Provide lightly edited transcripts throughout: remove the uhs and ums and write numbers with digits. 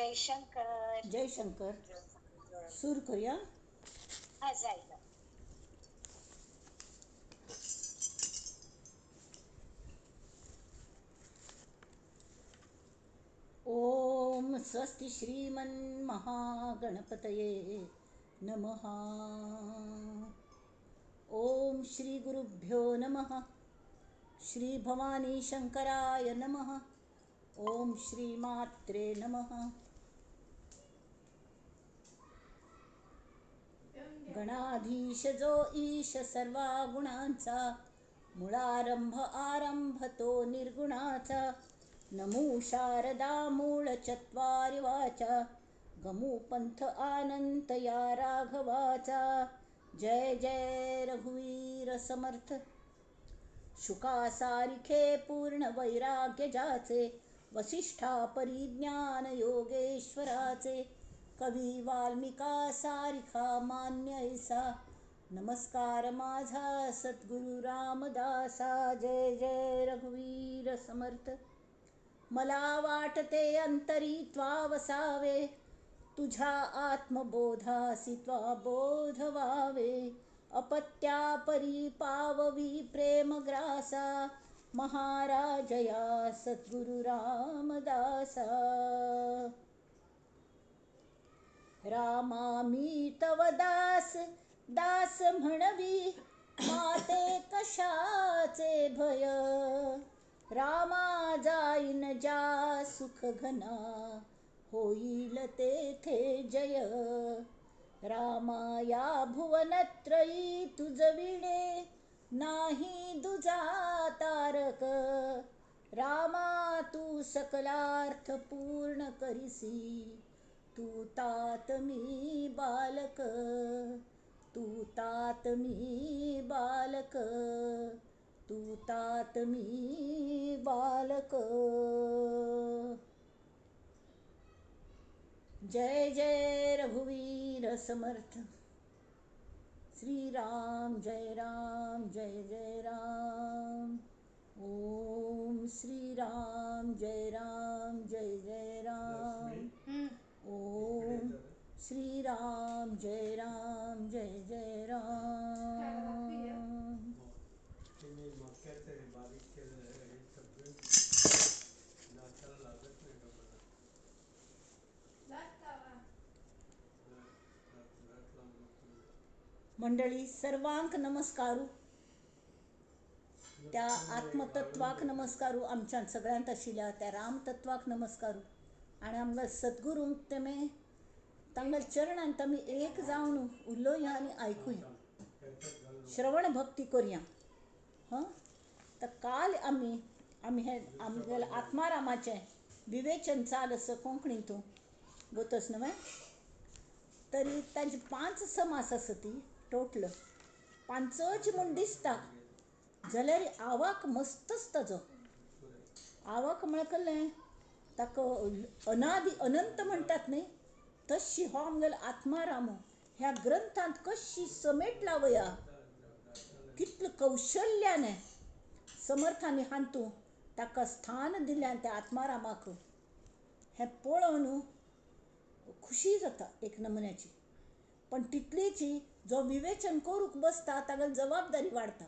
जयशंकर. जयशंकर. सुरू करूया. हा जाईल. ओम स्वस्ति श्रीमन्महागणपतये नमः. ओम श्री गुरुभ्यो नमः. श्री भवानी शंकराय नमः. ओम श्री मात्रे नमः. गणाधीश जो ईश सर्वा गुणांचा, मुळारंभ आरंभ तो निर्गुणाचा, नमो शारदा मूळ चत्वारि वाचा, गमू पंथ आनंत या राघवाचा. जय जय रघुवीर समर्थ. शुकासारिखे पूर्ण वैराग्य जाचे, वसिष्ठा परिज्ञान योगेश्वराचे, कवी वाल्मिका सारिखा मान्य ऐसा, नमस्कार माझा सद्गुरु रामदासा. जय जय रघुवीर समर्थ. मला वाटते अंतरी त्वा वसावे, तुझ्या आत्मबोधासी त्वा बोध व्हावे, अपत्या परी पाववी प्रेमग्रासा, महाराजया सद्गुरु रामदासा. रामा मी तव दास दास म्हणवी, माते कशाचे भय, रामा जाईन ज्या सुख घना, होईल तेथे जय. रामा या भुवनत्रयी तुझ विणे, नाही दुजा तारक, रामा तू सकलार्थ पूर्ण करिसी, तू तात मी बालक, तू तात मी बालक, तू तात मी बालक. जय जय रघुवीर समर्थ. श्री राम जय राम जय जय राम. ओम श्री राम जय राम जय जय राम. ओम श्री राम जय राम जय जय राम. मंडळी सर्वांक नमस्कारू. त्या आत्मतत्वाक नमस्कारू, आमच्या सगळ्यांत आशिल्ल्या त्या रामतत्वाक नमस्कारू. आनी आमकां सद्गुरूंक तेमे तांगेल्या चरणांत आमी एक जावन उलोवया आनी आयकुया, श्रवण भक्ती करुया. हां, तर काल आमी आमी हें आमगेल्या आत्मारामाचें विवेचन चाल आसा कोंकणींतून गोतस न्हय, तरी तांचे 5 समास आसा ती टोटल 5 म्हूण दिसता जाल्यार आवाक मस्तच ताजो आवाक म्हळ्यार कसलें, ताका अनादि अनंत म्हणटात न्ही, तशी हो आमगेलो आत्माराम ह्या ग्रंथांत कशी समेट लावया, कितलें कौशल्यान समर्थांनी हांतू ताका स्थान दिल्यान त्या आत्मारामाक, हें पळोवन खुशी जाता एक नमुन्याची. पण तितलीची जो विवेचन करूंक बसता तागेली जबाबदारी वाडटा.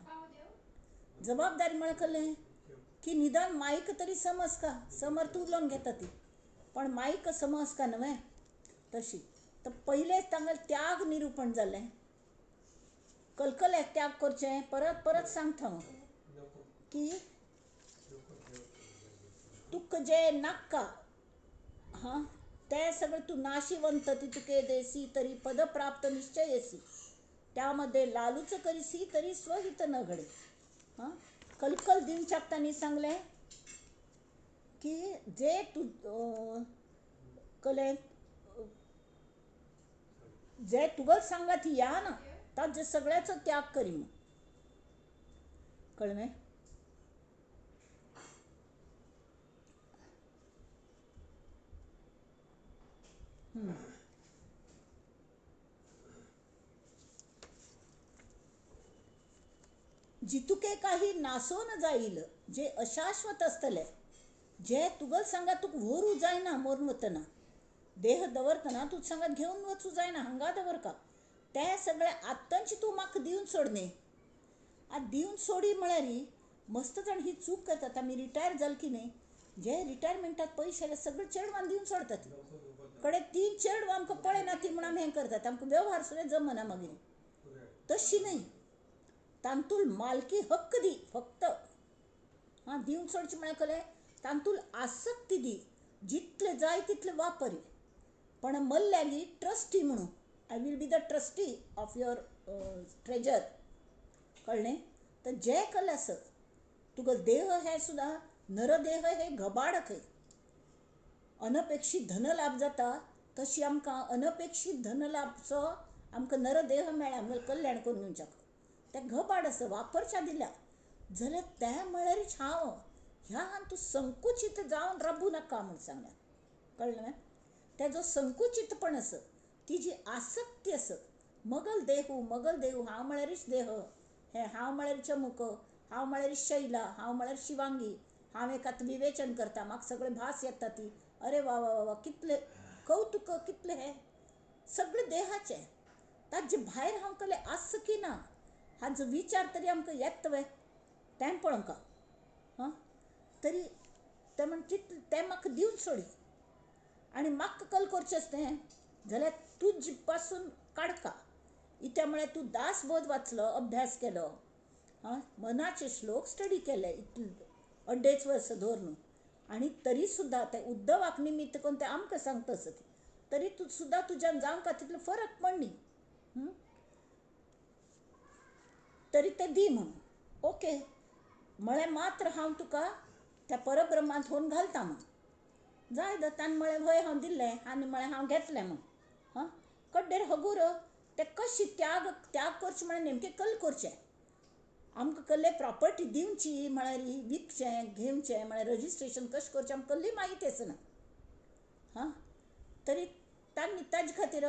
जबाबदारी म्हळ्यार कसलें की निदान मायक तरी समज का, समर्थ उलोवन घेता ती, पण मायक समज का न्हय तशी. तर पयलेंच तांगेलें त्याग निरुपण जालें, कलकले त्याग करचें परत परत सांगता हांव की तुका जें नाका हां तें सगळें तूं नाशिवंत तितुके देसी तरी पदप्राप्त निश्चय येसी, त्यामध्ये लालूच करीसी तरी स्वहित न घडे. हां, कलकल दिवच्याक तांणी सांगलें की जे तूं कलें जे तुगेलें सांगला ती या ना ताजे सगळ्याचो त्याग करी म्हूण. कळ्ळें? जितुके काही नासोन जाईल जे अशाश्वत आसतलें, जे तुगेलें सांगा तुका व्हरूं जायना मरून वतना, देह दवरतना तूं सांगात घेवन वचूं जायना, हांगा दवर का ते सगळे आत्तांची तूं म्हाका दिवन सोड न्ही. आतां दिवन सोडी म्हळ्यार मस्त जाण ही चूक करतात. आमी रिटायर जाल की न्ही, जे रिटायरमेंटाक पयशे आयले सगळे चेडवान दिवन सोडतात. कडे ती चेडवां आमकां पळयना ती म्हूण आमी हें करतात, आमकां वेव्हार सुद्दां जमना मागीर. तशी न्ही, तांतूल मालकी हक्क दी फक्त. हां, दिवन सोडचे म्हळ्यार कलें तांतूल आसक्ती दी, जितले जाय तितले वापरी, पण मल्ल्याली ट्रस्टी म्हणून I will be the trustee of your treasure. कळ्ळें? तर जे कल आसा तुका देह हे सुद्दां नरदेह हे घबाड खंय अनपेक्षीत धनलाभ जाता, तशी आमकां अनपेक्षीत धनलाभचो आमकां नरदेह मेळ्ळा, आमकां कल्याण करून घेवच्याक तें घबाड आसा, वापरच्या दिल्या जाल्यार तें म्हळ्यारच हांव ह्या तूं संकुचीत जावन राबू नाका म्हूण सांगल्या. कळ्ळें? तेजो संकुचीतपण आसा, ती जी आसक्ती आसा, मगल देहू मगल देहू, हांव म्हळ्यारच देह, हे हांव म्हळ्यार चमुक, हांव म्हळ्यार शैला, हांव म्हळ्यार शिवांगी, हांव एक आतां विवेचन करता, म्हाका सगळे भास येता ती, अरे वा वा वा कितले कौतुक, कितले हे सगळे देहाचे. ताजे भायर हांव कले आस की ना हाजो विचार तरी आमकां येता वे तें पळोवंक. हां, तरी तें म्हण तितलें तें म्हाका दिवन सोडी आनी म्हाका कल करचें तें जाल्यार तुजे पासून काडका. इत्या म्हळ्यार तूं दासबोध वाचलो, अभ्यास केलो, हां, मनाचे श्लोक स्टडी केले इतले 2.5 वर्सां दवर न्हू, आनी तरी सुद्दां ते उद्धवाक निमित्त करून ते आमकां सांगता आसत, तरी तूं सुद्दां तुज्यान जावंक तितलो फरक पडनी, तरी ते दी म्हणून. ओके म्हळें मात्र हांव तुका त्या परब्रह्मांत होवन घालता म्हूण. जाय दत्तान म्हळें वय हांव दिल्लें आनी म्हळें हांव घेतलें म्हूण. हां, कड्डेर हगूर ते कशी त्याग त्याग करचें म्हळ्यार नेमकें कल करचें. आमकां कसले प्रॉपर्टी दिवची म्हळ्यार विकचें घेवचें म्हळ्यार रजिस्ट्रेशन कशें करचें आमकां कसली म्हायती आसना. हां, तरी तांणी ताजे खातीर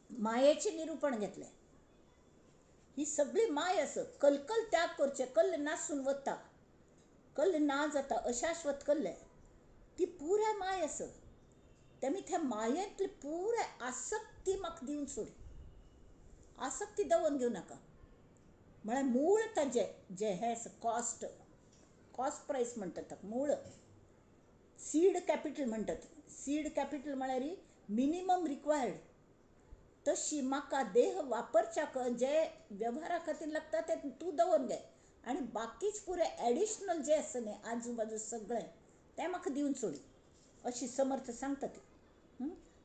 मायेचें निरुपण घेतलें. ही सगळी माय आसा, कलकल त्याग करचें, कल्ल नासून वता, कल्ल ना जाता, अशाश्वत कल्ले, ती पुराय माय आसा. तेमी त्या मायेंतली पुराय आसक्ती म्हाका दिवन सोडी, आसक्ती दवरून घेवं नाका. म्हळ्यार मूळ ताजें जें हें आसा कॉस्ट, कॉस्ट प्रायस म्हणटात ताका, मूळ सीड कॅपिटल म्हणटात. सीड कॅपिटल म्हळ्यार मिनिमम रिक्वायर्ड. तशी म्हाका देह वापरच्याक जे वेव्हारा खातीर लागता ते तूं दवर घे आनी बाकीच पुरे एडिशनल जे आसा न्ही आजू बाजू सगळें तें म्हाका दिवन सोडी, अशी समर्थ सांगता ती.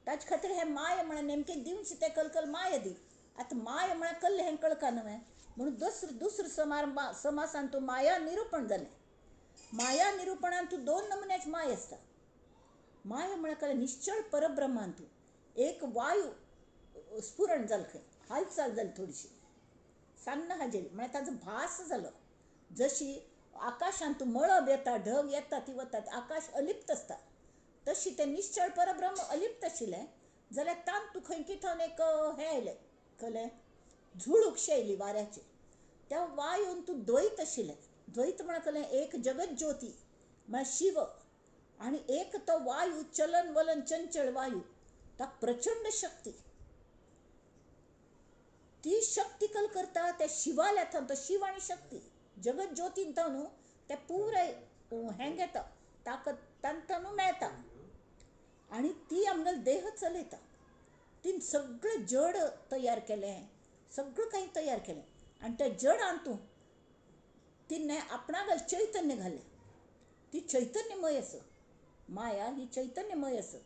ताजे खातीर हें माय म्हळ्यार नेमकें दिवचें तें कलकल माय दी. आतां माय म्हळ्यार कल्ल हें कळका न्हय, म्हणून दुसरो दुसरो समासान तूं माया निरुपण जालें. माया निरुपणान तूं 2 नमुन्याची माय आसता. माया म्हळ्यार कळ्ळें निश्चळ परब्रह्मान तूं एक वायू स्फुरण जालें खंय, हालचाल जाली थोडीशी सान्न हाजेरी, म्हळ्यार ताजो भास जालो. जशी आकाशांत तूं मळब येता, ढग येता ती वतात, आकाश अलिप्त आसता, तशी तें निश्चळ परब्रह्म अलिप्त आशिल्लें जाल्यार तांत तूं खंय किथावन एक हें आयलें, कळ्ळें, झुळूकशें आयली वाऱ्याची, त्या वायून तूं द्वैत आशिल्लें. द्वैत म्हळ्यार कळ्ळें एक जगत ज्योती म्हळ्यार शिव आनी एक तो वायू चलन वलन चंचल वायू, ताका प्रचंड शक्ती, ती शक्ती कल करता त्या शिवाल्या थंय, तो शिव आनी शक्ती जगत ज्योतीन थंय न्हू ते पुराय हें घेता, ताकद तांकां न्हू मेळटा आनी ती आमगेलो देह चलयता. तीन सगळें जड तयार केलें, सगळें काही तयार केलें आनी त्या जडान तूं तिणें आपणाक चैतन्य घालें. ती चैतन्यमय आसा, माया ही चैतन्यमय आसा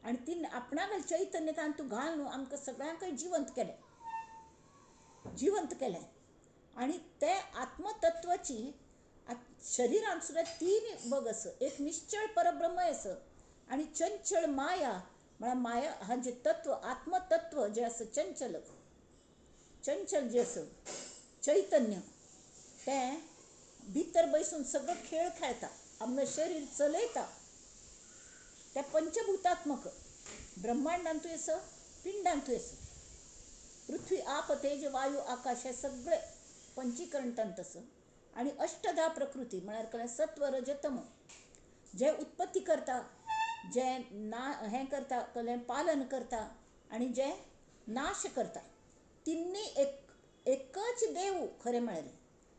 आनी तिणें आपणाक चैतन्य तातूंत तूं घाल न्हू आमकां सगळ्यांकय जिवंत केलें, जिवंत केलें. आनी ते आत्मतत्वाची शरिरान सुद्दां 3 बग आसा, एक निश्चळ परब्रह्म आसा आनी चंचळ माया, म्हळ्यार माया हा जे तत्व आत्मतत्व जें आसा चंचल, चंचल जें आसा चैतन्य तें भितर बसून सगळो खेळ खेळटा, आमगेलें शरीर चलयता. तें पंचभूतात्मक ब्रह्मांडांतूय आसा, पिंडांतूय आसा. पृथ्वी आप तेज वायू आकाश हे सगळे पंचीकरण तांत आसा. आनी अष्टधा प्रकृती म्हळ्यार कळ्ळें सत्व रज तम, जे उत्पत्ती करता, जे ना हें करता कसलें पालन करता आनी जे नाश करता, तिन्नी एक एकच देव खरें म्हळ्यार.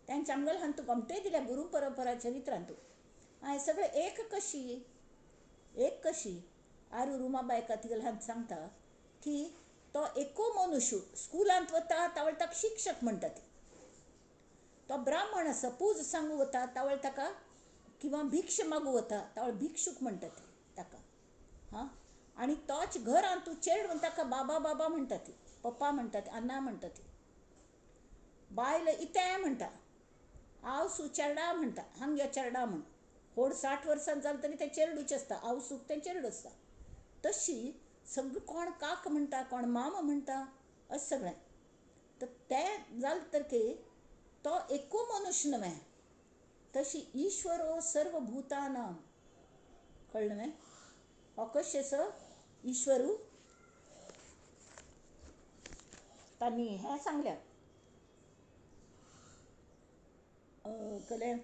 तांच्या आमगेल्या हांतू गोमटेय दिल्या गुरू परंपरा चरित्रांतू. हें सगळें एक कशी, एक कशी. आरू रुमाबायका तिगेल्या हांत सांगता की तो एको मनुष्य स्कुलांत वता तावळ ताका शिक्षक म्हणटा ती, तो ब्राह्मण आसा पूज सांगू वता तावळ ताका, किंवा भिक्ष मागू वता तावळ भिक्षूक म्हणटा ती ताका. हां, आनी तोच घरांत तूं चेडून ताका बाबा बाबा म्हणटा ती, पप्पा म्हणटा ती, अन्ना म्हणटा ती. बायल इतें म्हणटा, आवसू चेरडा म्हणटा, हांग यो चेरडा म्हण. होड 60 वर्सां जालें तरी तें चेरडूचें आसता, आवसूक तें चेरडू आसता. तशी सगळें कोण काक म्हणटा, कोण मामा म्हणटा, अशें सगळें. तर तें जालें तरी तो एको मनुष्य न्हय, तशी ईश्वरो सर्वभूतानां. कळ्ळें न्हय? हो कशें आसा ईश्वरू तांणी हें सांगलें कलें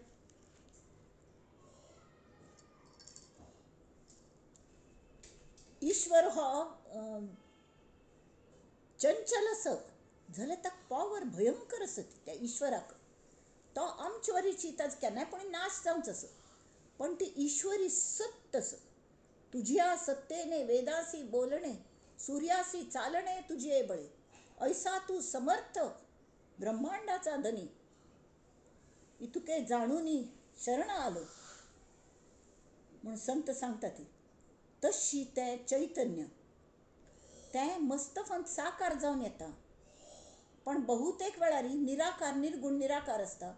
ईश्वर हो चंचल आसा जाल्यार ताका पॉवर भयंकर आसा त्या ईश्वराक. तो आमचे वरी चिंता केन्नाय पूण नाश जावचो आसा, पण ती ईश्वरी सत्य आसा. तुझ्या सत्तेने वेदासी बोलणे, सूर्यासी चालणे तुझे बळे, ऐसा तू समर्थ ब्रह्मांडाचा धनी, इतुके जाणूनी शरण आलो म्हूण संत सांगता ती. तशी तें चैतन्य तें मस्तफांत साकार जावन येता, पण बहुतेक वेळारी निराकार, निर्गुण निराकार आसता.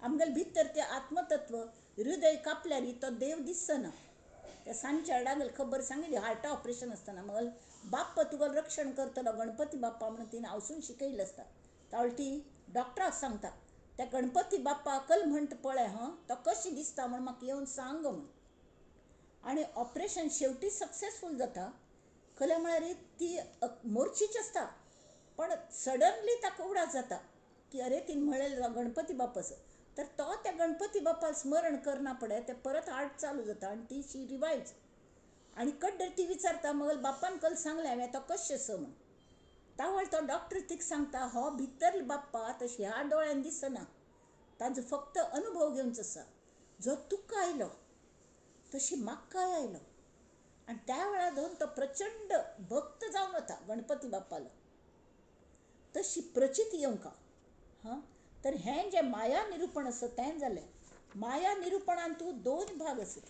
आमगेले भितर तें आत्मतत्व हृदय कापल्यारी तो देव दिसना. त्या सांजच्या खबर सांगिल्ली हार्टा ऑपरेशन आसतना मगल बाप्पा तुका रक्षण करतलो गणपती बाप्पा म्हणून तिणें हांवसून शिकयलें आसता. तावळ ती डॉक्टराक सांगता त्या गणपती बाप्पा कल म्हणटा पळय हां तो कशें दिसता म्हण म्हाका येवन सांग म्हण. आनी ऑपरेशन शेवटी सक्सेसफूल जाता. खरें म्हळ्यार ती मोर्चीच आसता, पण सडनली ताका उगडास जाता की अरे तिणें म्हणलें गणपती बाप्पाचो, तर तो त्या गणपती बाप्पाक स्मरण करना पडे ते परत हार्ट चालू जाता आनी ती शी रिवायज. आनी कड्डर ती विचारता मगल बाप्पान कल सांगलें हांवें तो कशें आसा म्हण. तावळ तो डॉक्टर तिका सांगता हो भितर बाप्पा तशें ह्या दोळ्यान दिसना, ताजो फक्त अनुभव घेवचो आसा. जो तुका आयलो तशी म्हाकाय आयलो. आनी त्या वेळार धरून तो प्रचंड भक्त जावन वता गणपती बाप्पालो. तशी प्रचिती येवंका. हां, तर हें जें माया निरुपण आसा तें जालें. माया निरुपणान तूं दोन भाग आसा.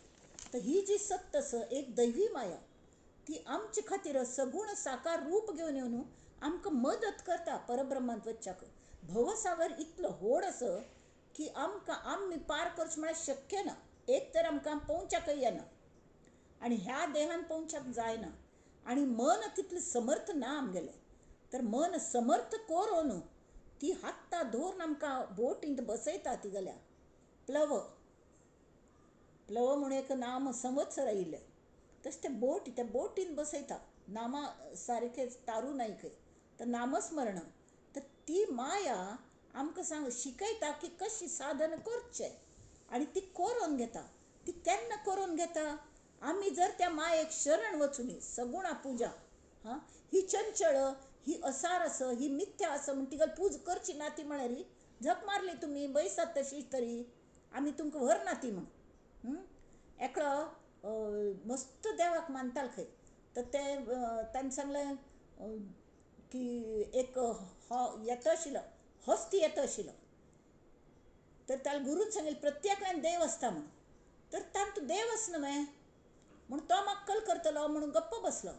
तर ही जी सत्य आसा एक दैवी माया, ती आमचे खातीर सगुण साकार रूप घेवन येवन आमकां मदत करता परब्रह्मांत वचच्याक. भवसागर इतलो व्हड आसा की आमकां आमी पार करचें म्हळ्यार शक्य ना. एक तर आमकां पोवच्याकय येना आनी ह्या देहान पोवच्याक जायना, आनी मन तितलें समर्थ ना आमगेलें. तर मन समर्थ करून ती हात्ता धरून आमकां बोटींत बसयता ती गल्या प्लव प्लव म्हूण एक नाम संवत्सर आयिल्लें तशें तें बोट त्या बोटीन बसयता नामा सारकें तारू नायक तर नामस्मरण. तर ती माया आमकां सांग शिकयता की कशी साधन करचें आनी ती करून घेता. ती केन्ना करून घेता? आमी जर त्या मायेक शरण वचुनी सगुणा पुजा, हां, ही चंचळ ही असार आसा ही मिथ्या आसा म्हण तिका पूज करची ना ती म्हळ्यार झक मारली तुमी बैसात तशीच तरी आमी तुमकां व्हरना ती म्हण. एकलो मस्त देवाक मानतालो खंय, तर ते ताणें सांगलें की एक हो येता आशिल्लो हस्ती येता आशिल्लो, तर ताका गुरून सांगिल्लें प्रत्येकान देव आसता म्हूण. तर तातूंत देव आसना न्हय म्हूण तो म्हाका कल करतलो म्हणून गप्प बसलो.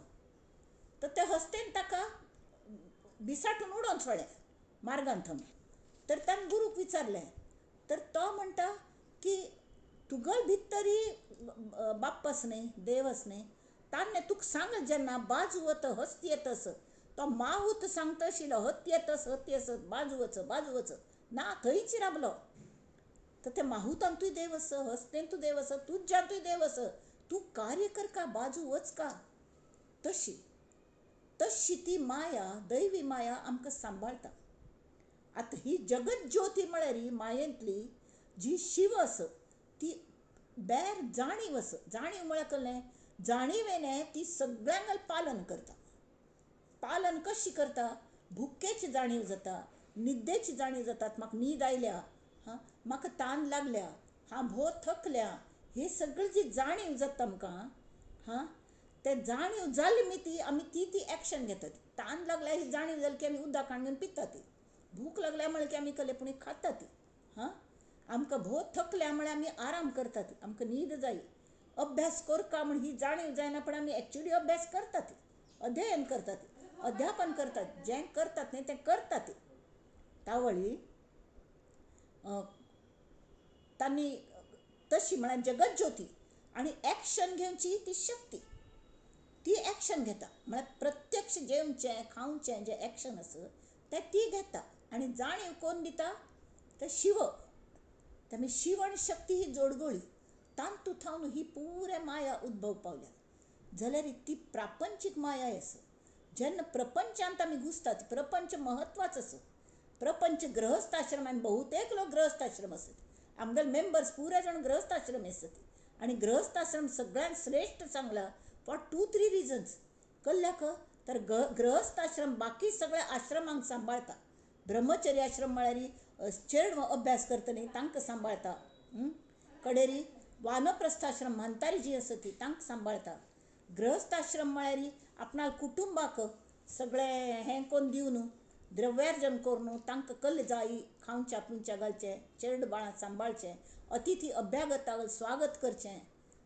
तर त्या हस्तेन ताका बिसाटून उडोवन सोडलें मार्गान थंय. तर ताणें गुरूक विचारलें, तर तो म्हणटा की तुगल भितरी बाप्पा आसा न्हय देव आसा न्हय, ताणें तुका सांगलें जेन्ना बाजू वता हस्ती येता आसा, तो माहूत सांगता आशिल्लो हत्ती येता आसा हत्ती आसा बाजू वच बाजू वच ना थंयच राबलो. तर त्या माहुतांतूय देव आसा हस्तेंतूय देव आसा तुज्यांतूय देव आसा, तूं कार्य करका बाजू वच का. तशी तशी ती माया दैवी माया आमकां सांबाळटा. आतां ही जगत ज्योती म्हळ्यार ही मायेंतली जी शिव आसा ती बेर जाणीव आसा. जाणीव म्हळ्यार कसलें? जाणीवेने ती सगळ्यांक पालन करता. पालन कशी करता? भुकेची जाणीव जाता, निद्देची जाणीव जातात, म्हाका न्हीद आयल्या, हां म्हाका तान लागल्या, हांव भोव थकल्या, ही सगळी जी जाणीव जाता आमकां, हां ते जाणीव जाली मी ती आमी ती ती एक्शन घेतात. तान लागल्या ही जाणीव जाली की आमी उदक हाडून पिता ती, भूक लागल्या म्हळ्यार की आमी कले पुणी खाता ती, हां आमकां भोव थकल्या म्हळ्यार आमी आराम करतात, आमकां न्हीद जाय, अभ्यास करका म्हण ही जाणीव जायना पण आमी एक्चुली अभ्यास करतात, अध्ययन करतात, अध्यापन करतात, जें करतात न्ही तें करतात. तावळी तांणी तशी म्हळ्यार जगज्योती आनी एक्शन घेवची ती शक्ती, ती एक्शन घेता म्हळ्यार प्रत्यक्ष जेवचें खावचें जें एक्शन आसा तें ती घेता. आनी जाणीव कोण दिता? ते शिव. तेमी शिव आनी शक्ती ही जोडगोळी, तांतू थावन ही पुरे माया उद्भव पावल्या. जाल्यार ती प्रापंचीक माया आसा. जेन्ना प्रपंचांत आमी घुसतात, प्रपंच महत्वाचो आसा, प्रपंच गृहस्थाश्रम, आनी बहुतेक लोक गृहस्थाश्रम आसत, आमगेले मेंबर्स पुरे जाण गृहस्थाश्रम आसत. आनी गृहस्थाश्रम सगळ्यांत श्रेश्ठ सांगला फॉर 2-3 रिजन्स. कल्ल्याक तर गृहस्थाश्रम बाकी सगळ्या आश्रमांक सांबाळता. ब्रह्मचर्य आश्रम म्हळ्यार चेडवां अभ्यास करतली तांकां सांबाळता, कडेरी वानप्रस्थाश्रम म्हातारी जी आसा ती तांकां सांबाळता. गृहस्थाश्रम म्हळ्यार आपणा कुटुंबाक सगळें हें कोन्न दिवन द्रव्यार्जन करून तांकां कल्ल जाय खावच्या पिवच्या घालचें, चेड बाळां सांबाळचें, अतिथी अभ्यागताक स्वागत करचें,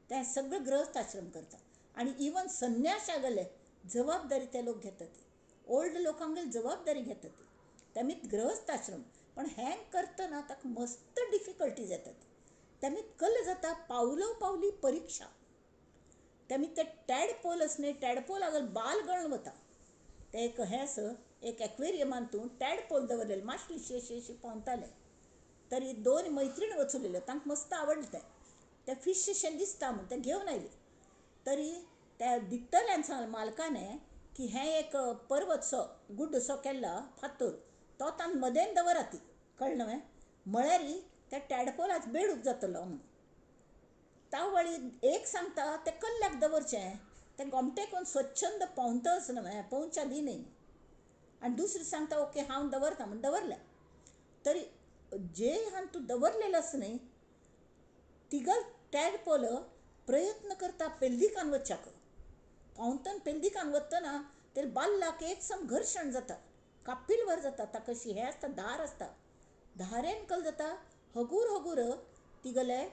तें सगळें गृहस्थाश्रम करता. आनी इवन संन्याशा गेले जबाबदारी ते लोक घेतात, ओल्ड लोकांगेर जबाबदारी घेतात तेमी गृहस्थाश्रम. पण हें करतना ताका मस्त डिफिकल्टीज येतात. तेमी कल्ल जाता पावलो पावली परिक्षा. तेमी ते टॅडपोल आसा न्ही, टॅडपोल आगल बाल गळून वता. ते एक हें आसा, एक एक्वेरियमान तूं टॅडपोल दवरलेले, मातशे अशी अशी पोंवताले. तरी 2 मैत्रीण वचून तांकां मस्त आवडलें तें, तें फिश शें दिसता म्हूण तें घेवन आयली. तरी त्या दिकतल्यान सांगलें मालकाने की हें एक पर्वतसो गुड्डसो केल्ला फातोर, तो तांकां मदेन दवरात ती, कळ्ळें न्हय? म्हळ्यार त्या टॅडपोलाक बेडूक जातलो म्हणून. तावळी एक सांगता तें कल्ल्याक दवरचें, तें गोमटें कोन्न स्वच्छंद पोंवतच न्हय, पोंवच्या दी न्ही. आनी दुसरें सांगता ओके हांव दवरता म्हूण दवरलें. तरी जे हांव तूं दवरलेलें आसा न्ही तिगल टॅडपोल प्रयत्न करता पेल्दिकान वचच्याक. पोंवतना पेल्दिकान वतना ते बाल्लाक एक सम घर्शण जाता, कापीलवर जाता, ताका अशी हें आसता, धार आसता, धारेन कल जाता, हगूर हगूर तिगले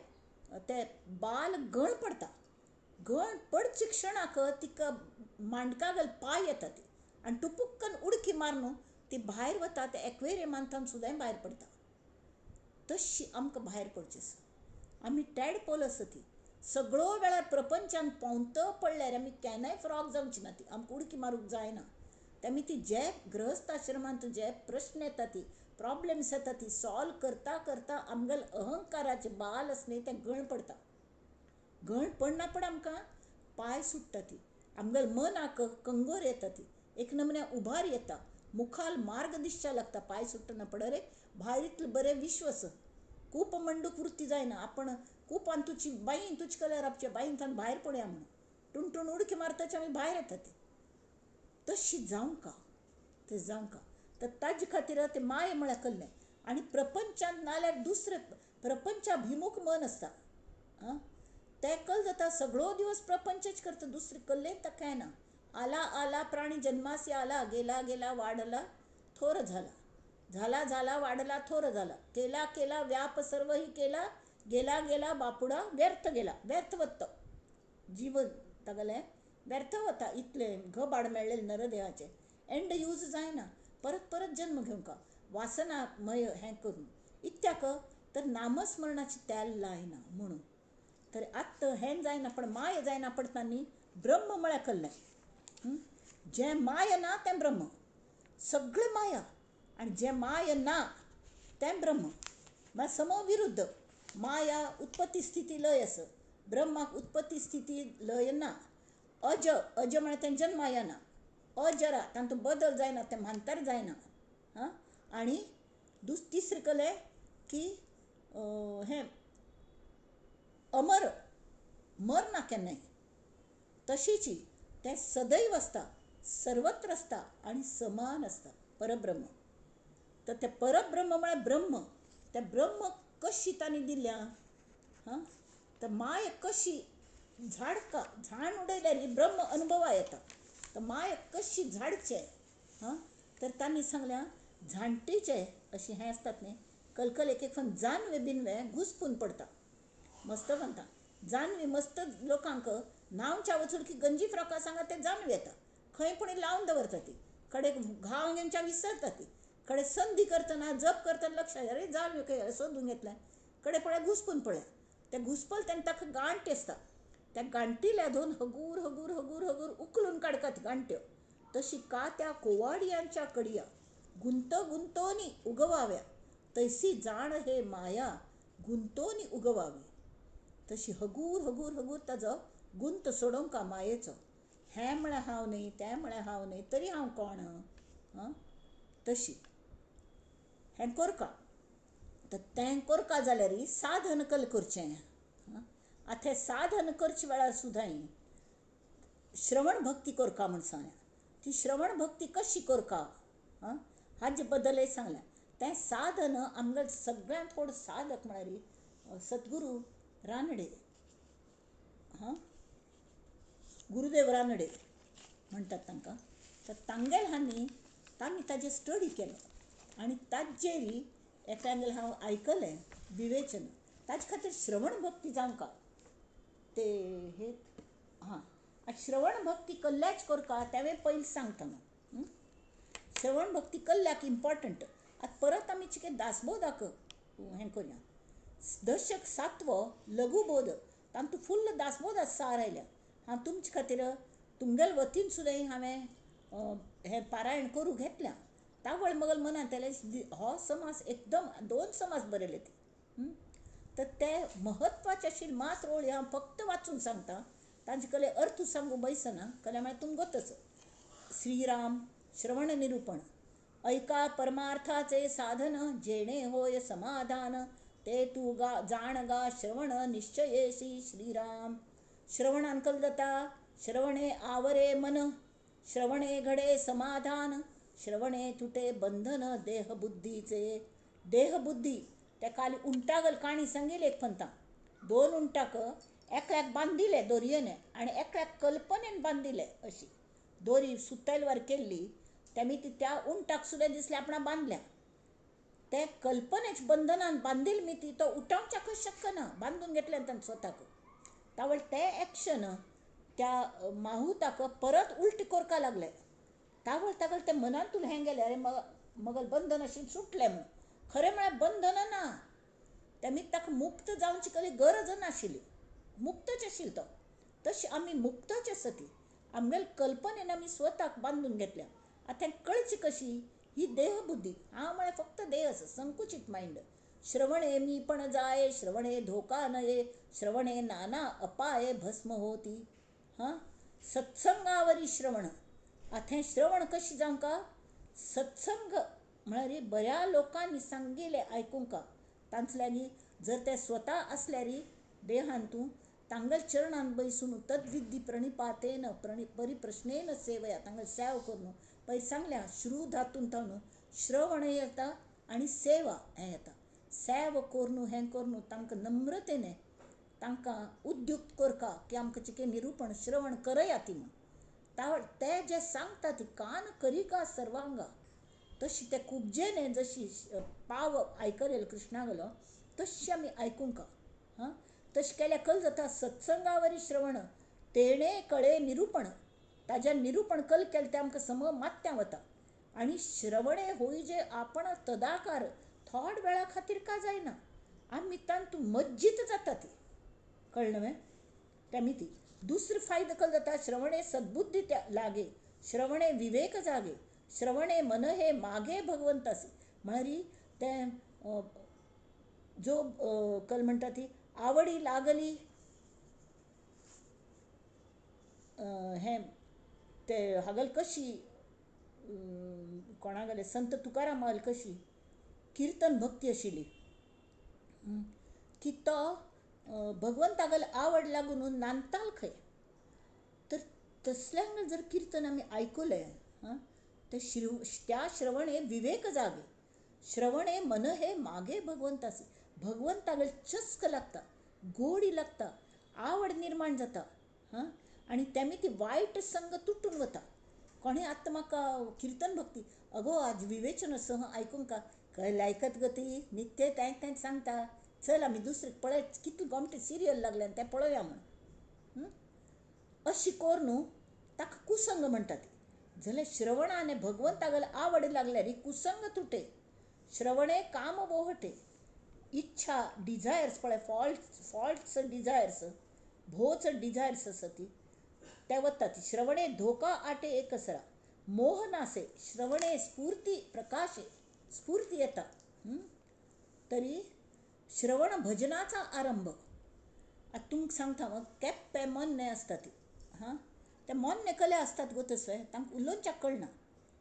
ते बाल गळ पडता. गळ पडचे क्षणाक तिका मांडकागल पांय येता ती आनी टुपुक्कन उडकी मारून ती भायर वता, ते एक्वेरियमांतल्यान सुद्दां भायर पडता. तशी आमकां भायर पडचें आसा. आमी टॅडपोल आसा ती सगळो वेळार प्रपंचान पोंवत पडल्यार आमी केन्नाय फ्रॉग जावची ना, ती आमकां उडकी मारूंक जायना. तेमी ती जे गृहस्थाश्रमांत जे प्रश्न येता ती प्रॉब्लम्स येता ती सॉल्व करता करता आमगेले अहंकाराचे बाल आसा न्ही तें गळ पडता. गळ पडना पण आमकां पांय सुट्टा ती, आमगेले मनाक कंगोर येता ती, एक नमन्या उभार येता, मुखार मार्ग दिसच्या लागता. पांय सुट्टना पडरे भायर इतलें बरें विश्व आसा, कूप मंडूक वृत्ती जायना. आपण कुपान तुजी बायीन तुज कल्यार आपच्या बायीन भायर पडया म्हणून टुणटूण उडकी मारताची आमी भायर येता ती. तशी जावंका, ते जावंका. तर ताजे खातीर ते माय म्हळ्यार कल्लें. आनी प्रपंचांत नाल्यार दुसरें प्रपंचाभिमूख मन आसता, आं तें कल जाता सगळो दिवस प्रपंचच करता, दुसरें कल्लें ताका कांय ना. आला आला प्राणी जन्मासी आला, गेला गेला वाढला थोर झाला, झाला झाला वाढला थोर झाला, केला केला व्याप सर्वही केला, गेला गेला बापुडा व्यर्थ गेला. व्यर्थ वत्त जीवन तागेलें व्यर्थ वता. इतलें घबाड मेळ्ळें नरदेहाचें एंड यूज जायना, परत परत जन्म घेवंका वासनामय हें करून. इत्याक तर नामस्मरणाची तेल लायना म्हणून. तर आत्तां हें जायना पण माय जायना पडटा न्ही ब्रह्म म्हळ्यार कल्लें. जें माय ना तें ब्रह्म, सगळें माया, आनी जें माय ना तें ब्रह्म. म्हळ्यार समविरुद्ध. माया उत्पत्ती स्थिती लय आसा, ब्रह्माक उत्पत्ती स्थिती लय ना. अज, अज म्हळ्यार तेंच्यान माया ना, अजरा तातूंत बदल जायना, तें म्हांतार जायना. हां आनी तिसरें कलें की हें अमर, मरना केन्नाय. तशीची तें सदैव आसता, सर्वत्र आसता आनी समान आसता परब्रह्म. तर तें परब्रह्म म्हळ्यार ब्रह्म. तें ब्रह्म कशी तांणी दिल्या, हां, तर माया कशी झाडका झाड उडयल्यार ब्रह्म अनुभवा येता. तर माया कशी झाडचें, हां, तर तांणी सांगल्या झांटीचे अशें हें आसतात न्ही, कलकल एक एक जानवे बिनवे घुसपून पडता. मस्त म्हणटा जानवी मस्त लोकांक न्हावच्या वचून की गंजी फ्रॉका सांगा ते जानवी येता, खंय पूण लावन दवरता ती, कडेक घाव घेवच्या विसरता ती, कडे संधी करतना जप करतना लक्षात अरे जानवी खंय सोदून घेतल्या, कडे पळय घुसपून पळय, ते घुसपल तेन्ना ताका गांठ आसता, त्या गांठील्या दोन हगूर हगूर हगूर हगूर उखलून काडकात गांठ्यो. तशी का त्या कोवाडियांच्या कडया गुंत गुंतोनी उगवाव्या, तैसी जाण हे माया गुंतोनी उगवावी. तशी हगूर हगूर हगूर ताजो गुंत सोडोवंक मायेचो. हें म्हळ्यार हांव न्ही, तें म्हळ्यार हांव न्ही, तरी हांव कोण? हां, तशी हें कोरका. तर तें कोरका जाल्यार साधन कल करचें. आतां हें साधन करचे वेळार सुद्दां श्रवण भक्ती कोरका म्हूण सांगल्या. ती श्रवण भक्ती कशी कोरका, हां, हाजे बद्दलय सांगल्या. तें साधन आमगेलें सगळ्यांत व्हड साधक म्हळ्यार सद्गुरू रानडे, हां, गुरुदेव रानडे म्हणटात तांकां. तर तांगेल हांणी तांणी ताजेर स्टडी केलो आनी ताजेर एकल्यागेलें हांव आयकलें विवेचन. ताजे खातीर श्रवण भक्ती जावंका ते हे, हां, श्रवण भक्ती कल्ल्याच करका तेंवें पयलीं सांगता हांव. श्रवण भक्ती कल्ल्याक इम्पॉर्टंट. आतां परत आमी चिके दासबोधाक हें करुया. दशक सातवो लघुबोध तातूंत फुल्ल दासबोध सार आयल्या. हांव तुमचे खातीर तुमगेले वतीन सुद्दां हांवें हें पारायण करूं घेतल्या. तावळ मगल मनांत आयलें हो समास एकदम दोन समास बरयले ती. तर ते म्हत्वाचे आशिल्ले मात ओळी हांव फक्त वाचून सांगता, तांचे कडेन अर्थ सांगू बैसना, कडेन म्हळ्यार तुमगोतच. श्रीराम श्रवण निरूपण. ऐका परमार्थाचे साधन, जेणे होय समाधान, ते तू गा जाण गा श्रवण निश्चयेसी. श्रीराम श्रवणान कल जाता, श्रवणे आवरे मन, श्रवणे घडे समाधान, श्रवणे तुटे बंधन देहबुद्धीचे. देहबुद्धी त्या काल उंटागल काणी सांगिल्ली एक पंता. दोन उंटाक एकल्याक बांदिले दोरयेन आनी एकल्याक कल्पनेन बांदिले. अशी दोरी सुतलवार केल्ली तेमी ती त्या उंटाक सुद्दां दिसले आपणा बांदल्या. ते कल्पनेच बंधनान बांदिल मी ती तो उठावच्याकच शकना, बांदून घेतल्यान ताणें स्वताक. तावळ ते एक्शन त्या माहुताक परत उलटी करपा लागले. तावळ तागल ते मनांतून हें गेलें, अरे मगल बंधन अशें सुटलें म्हूण. खरें म्हळ्यार बंधन ना, तेमी ताका मुक्त जावची कसली गरज नाशिल्ली, मुक्तच आशिल्लो तो. तशी आमी मुक्तच आसा ती आमगेले कल्पनेन आमी स्वताक बांदून घेतल्या. आतां कळची कशी ही देहबुद्धी. हांव म्हळ्यार फक्त देह आसा, संकुचीत मायंड. श्रवणे मी पण जाय, श्रवणे धोका नये, श्रवणे नाना अपाय भस्म होती. हां, सत्संगावरी श्रवण. आतां श्रवण कशी जावंका? सत्संग म्हळ्यार बऱ्या लोकांनी सांगिल्लें आयकूंका. तांतल्यांनी जर ते स्वता आसल्यार देहान तूं तांगेल्या चरणान बैसून तद्विद्धी प्रणिपातेन परिप्रश्नेन सेवया, तांगेल सेव करून पयलीं सांगल्या. श्रू धातून ताणू श्रवण येता आनी सेवा हें येता. सेव करून हें करून तांकां नम्रतेने तांकां उद्युक्त करका की आमकां चिके निरूपण श्रवण करया ती म्हूण. तावळ ते जे सांगता ती कान करिका सर्वांगा. तशी ते कुबजेने जशी पाव आयकलेल कृष्णागलो तशी आमी आयकूंका. हां, तशें केल्यार कल जाता सत्संगावरी श्रवण तेणे कळे निरूपण. ताज्या निरूपण कल केलें तें आमकां सम मात्या वता. आनी श्रवणे होय जे आपण तदाकार थोड वेळा खातीर का जायना, आमी तातूंत मज्जीत जाता ती. कळ्ळें न्हय? तेमी ती दुसरो फायदो कल जाता, श्रवणे सद्बुद्धी लागे, श्रवणे विवेक जागे, श्रवणे मन हे मागे भगवंतासी. म्हळ्यार तें जो कल म्हणटा ती आवडी लागली हें ते हागल कशी कोणागेले संत तुकारामाल कशी किर्तन भक्ती आशिल्ली की तो भगवंतागल आवड लागून नांदताल खंय. तर तसल्यांक जर किर्तन आमी आयकलें हां ते त्या श्रवणे विवेक जागे, श्रवणे मन हे मागे भगवंतासी. भगवंतागेर चस्क लागता, गोडी लागता, आवड निर्माण जाता. हां, आनी तेमी ती वायट संग तुटून वता. कोणें आतां म्हाका किर्तन भक्ती अगो आज विवेचन सह आयकूंक का लायकत गो ती नित्य तें तेंच सांगता, चल आमी दुसरें पळय कितलें गोमटें सिरियल लागलें तें पळोवया म्हूण. अशी कोर न्हू ताका कुसंग म्हणटात. जाल्यार श्रवणाने भगवंतागेर आवड लागल्यार ही कुसंग तुटे. श्रवणे काम वोहटे, इच्छा डिझायर्स पळय फॉल्ट्स डिझायर्स भोच डिझायर्स आसा ती ते वतात. श्रवणे धोका आटे एकसरा, मोह नासे, श्रवणे स्फूर्ती प्रकाशे, स्फूर्ती येता. तरी श्रवण भजनाचा आरंभ. आतां तुमकां सांगता हांव, केप्पे मोन्ने आसता ती. हां, ते मोन्ने कले आसतात गो तसले, तांकां उलोवच्याक कळना.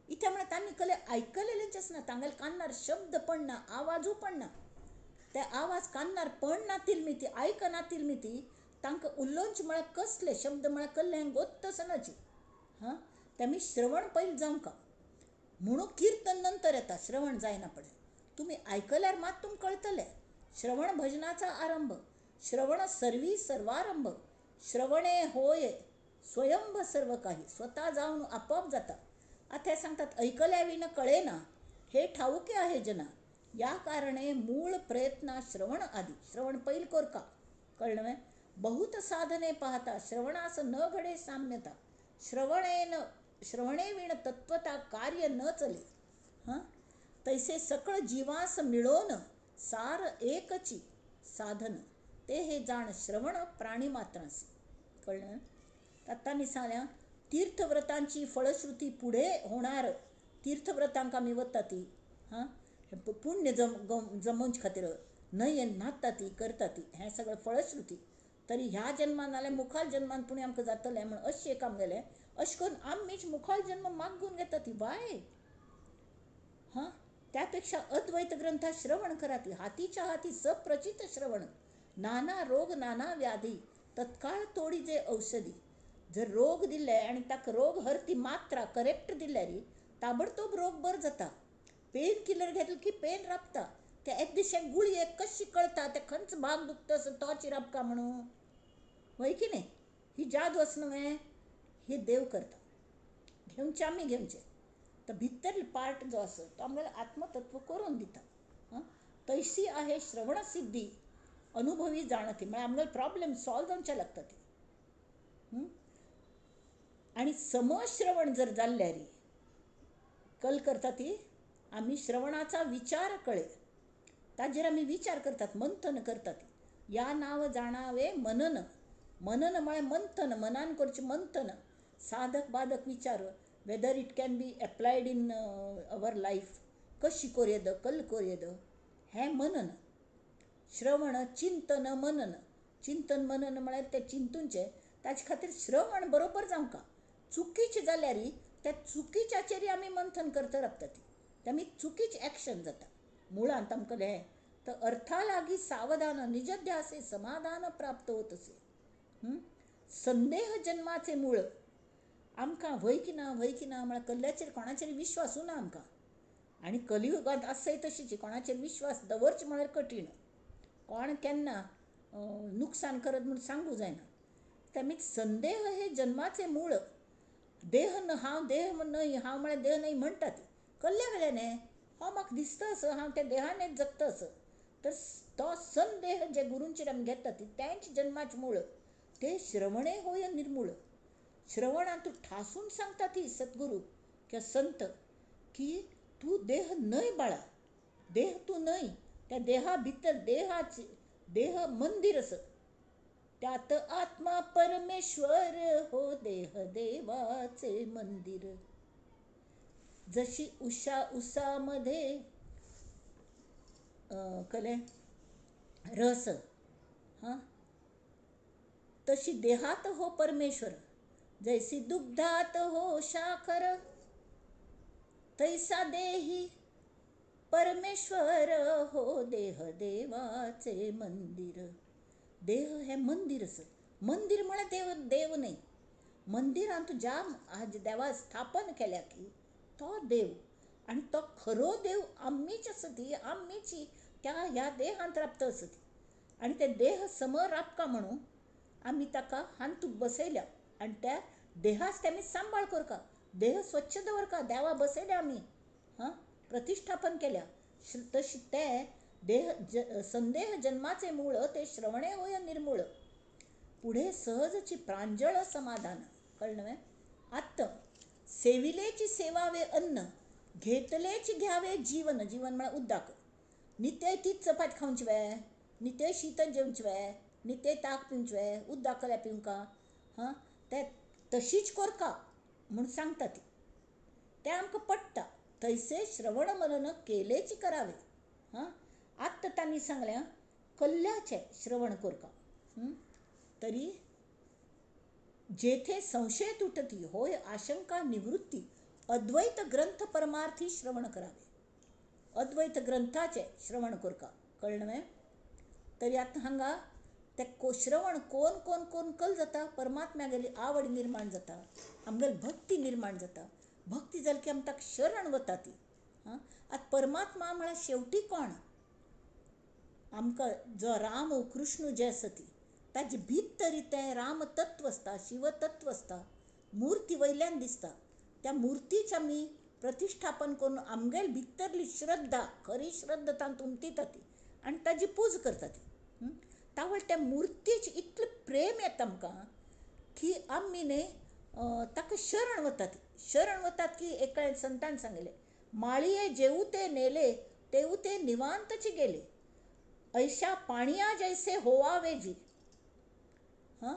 इत्या म्हळ्यार तांणी कले आयकलेलेंच आसना, तांगेले कानार शब्द पडना, आवाजूय पडना. ते आवाज कानार पडना तिलमी ती आयकना तिलमी ती तांकां उलोवचें म्हळ्यार कसले शब्द म्हळ्यार कसले हें गोत्तच नाची. हां, तेमी श्रवण पयलीं जावंक म्हणून किर्तन नंतर येता, श्रवण जायना पडे. तुमी आयकल्यार मात तुमकां कळटलें. श्रवण भजनाचा आरंभ, श्रवण सर्वी सर्वारंभ, श्रवणे होय स्वयंभ सर्व काही, स्वता जावन आपोआप जाता. आतां हे सांगतात ऐकल्या विण कळेना हे ठाऊके आहे जना, या कारणे मूळ प्रयत्न श्रवण आदी. श्रवण पैल कोरका कळलं. बहुत साधने पाहता श्रवणास न घडे साम्यता, श्रवणेन श्रवणे विण तत्वता कार्य न चले. हां, तैसे सकळ जीवास मिळोन सार एकची साधन, ते हे जाण श्रवण प्राणी मात्रांसी. कळलं. आतां सांगल्या तीर्थव्रतांची फळश्रुती पुढे होणार. तीर्थव्रतांक आमी वता ती, हां, पुण्य जमोवचे खातीर न्हंयेन न्हाता ती करता ती, हें सगळें फळश्रुती. तरी ह्या जन्मान नाल्यार मुखार जन्मान पुण्य आमकां जातलें म्हूण अशें एक आमगेलें अशें करून आमीच मुखार जन्म मागून घेता ती बाय. हां, त्या पेक्षा अद्वैत ग्रंथा श्रवण कराती, हातीच्या हाती सप्रचित श्रवण, नाना रोग नाना व्याधी तत्काळ तोडी जे औषधी. जर रोग दिले आनी ताका रोग हरती मात्रा करेक्ट दिल्यार ताबडतोब रोग बरो जाता. पेन किलर घेतलं की पेन राबता, त्या एक दिशे गुळयेक कशी कळता ते खंयचो भाग दुखता असो तोच राबका म्हणून, वय की न्ही? ही जादू आसा न्हय, हे देव करता. घेवचे आमी घेवचे, तर भितर पार्ट जो आसा तो आमगेलो आत्मतत्व करून दिता. हां, तैसी आहे श्रवण सिद्धी अनुभवी जाणती, म्हळ्यार आमगेलो प्रॉब्लेम सॉल्व जावचे लागता ती. आनी समश्रवण जर जाल्ल्यार कल करता ती आमी श्रवणाचा विचार कळे, ताजेर आमी विचार करतात, मंथन करतात. या नाव जाणावे मनन, मनन म्हळ्यार मंथन, मनान करचें मंथन, साधक बाधक विचार, whether it can be applied in our life, कशी कोरयेद कल कोरयेद, हें मनन. श्रवण चिंतन मनन, चिंतन मनन म्हळ्यार तें चिंतूचें, ताजे खातीर श्रवण बरोबर जावंका. चुकीचें जाल्यार त्या चुकीच्याचेर आमी मंथन करत रावता ती, तेमी चुकीचें एक्शन जाता. मुळांत आमकां हें तर अर्था लागी सावधान निजध्यासे समाधान प्राप्त होत असे. संदेह जन्माचे मूळ. आमकां व्हय की ना व्हय की ना म्हळ्यार कल्ल्याचेर कोणाचेर विश्वासूय ना आमकां. आनी कलियुगांत आसाय तशीच, कोणाचेर विश्वास दवरचो म्हळ्यार कठीण, कोण केन्ना नुकसान करत म्हूण सांगूं जायना. तेमी संदेह हे जन्माचे मूळ. देह न हांव देह न्हय, हांव म्हळ्यार देह न्हय म्हणटात कल्ल्या वेल्यान हें हो म्हाका दिसता असो, हांव त्या देहानेच जगता असो. तर तो संदेह जे गुरूंचेर आमी घेतात तेंच जन्माचें मूळ, ते श्रवणे होय निर्मूळ. श्रवणांत तूं ठासून सांगता ती सद्गुरू किंवा संत की तूं देह न्हय बाळा, देह तूं न्हय, त्या देहा भितर देहाचे देह मंदिर आसा, त्यात आत्मा परमेश्वर हो देह देवाचे मंदिर. जशी उषा उसामध्ये कले रस, हां, तशी देहात हो परमेश्वर, जैसी दुग्धात हो साखर, तैसा देही परमेश्वर हो देह देवाचे मंदिर. देह हे मंदिर आसा, मंदिर म्हळ्यार देव, देव न्हय. मंदिरांत ज्या देवा स्थापन केल्या की तो देव आनी तो खरो देव आमीच आसा ती आमीची त्या ह्या देहांत राबता आसा ती आनी ते देह सम राबका म्हणून आमी ताका हातूंत बसयल्या आनी त्या देहास ते आमी सांबाळ करका, देह स्वच्छ दवरका, देवा बसयल्या आमी, हां, प्रतिश्ठापन केल्या. तशी ते देह संदेह जन्माचे मूळ ते श्रवणे होय निर्मूळ, पुढे सहजची प्रांजळ समाधान. कळ्ळें न्हय? आत्त सेविलेची सेवावे अन्न, घेतलेची घ्यावे जीवन. जीवन म्हळ्यार उद्दाक. नित्य तीच चपात खावची वे, नित्य शीत जेवची वे, नित्य ताक पिवचे वे, उद्दाक कल्या पिवंका, हां, ते तशीच कोरका म्हूण सांगता ती, तें आमकां पडटा. थंयसे श्रवण मनन केलेची करावे. हां, आत्तां तांणी सांगल्या कल्ल्याचें श्रवण कोरका. तरी जेथे संशय तुटती होय आशंका निवृत्ती, अद्वैत ग्रंथ परमार्थी श्रवण करावे. अद्वैत ग्रंथाचें श्रवण कोरका. कळ्ळें न्हय? तरी आतां हांगा ते श्रवण कोण कोण कोण कल जाता, परमात्म्यागेली आवड निर्माण जाता, आमगेली भक्ती निर्माण जाता. भक्ती जाली की आमी ताका शरण वता ती. आं, आतां परमात्मा म्हळ्यार शेवटी कोण? आमकां जो राम कृष्ण जे आसा ती ताजे भितर तें रामतत्व आसता, शिवतत्व आसता, मुर्ती वयल्यान दिसता. त्या मुर्तीच आमी प्रतिश्ठापन करून आमगेली भितरली श्रद्धा, खरी श्रद्धा तांतूंत उमतिता ती आनी ताजी पूज करता ती. तावळ त्या मुर्तीच इतलें प्रेम येता आमकां की आमी न्हय ताका शरण वतात. शरण वतात की एका संतान सांगिल्लें, माळये जेऊ ते नेले तेऊ ते निवांतची गेले, ऐशा पाणया जैसे होवावे जी. हां,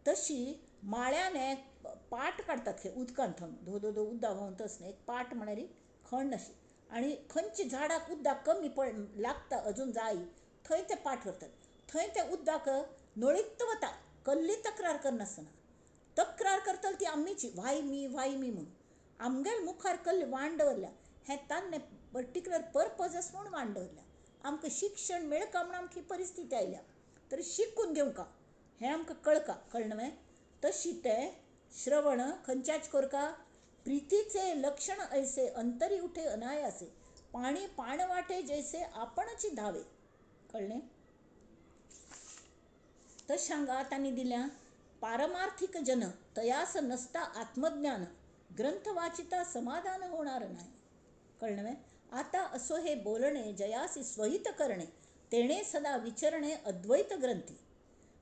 तशी माळ्यान एक पाट काडटात खंय उदकांत थंय धो धो धो उदक व्हांवता आसतना एक पाट म्हळ्यार खण अशी, आनी खंयच्या झाडाक उदक कमी पड लागता अजून जाय थंय ते पाट व्हरतात. थंय ते उदक नळीत वता, कसली तक्रार करनासतना. तक्रार करतली ती आमीची, व्हाय मी व्हाय मी म्हणून. आमगेले मुखार कसली वाण दवरल्या हें तान्ने पर्टिक्युलर पर्पज आसा म्हूण वाण दवरल्या. आमकां शिक्षण मेळका म्हूण आमकां ही परिस्थिती आयल्या, तरी शिकून घेवंका हें आमकां कळका. कळ्ळें न्हय? तशी तें श्रवण खंयच्याच कोरका, प्रितीचे लक्षण ऐसे अंतरी उठे अनायासे, पाणी पाणवाटे जैसे आपणची धावे. कळ्ळें? तशें हांगा तांणी दिल्या, पारमार्थिक जन तयास नसता आत्मज्ञान, ग्रंथ वाचिता समाधान होणार नाही. कळ्ळें न्हय? आतां असो हे बोलणे जयासी स्वहित करणे, तेणे सदा विचरणे अद्वैत ग्रंथी.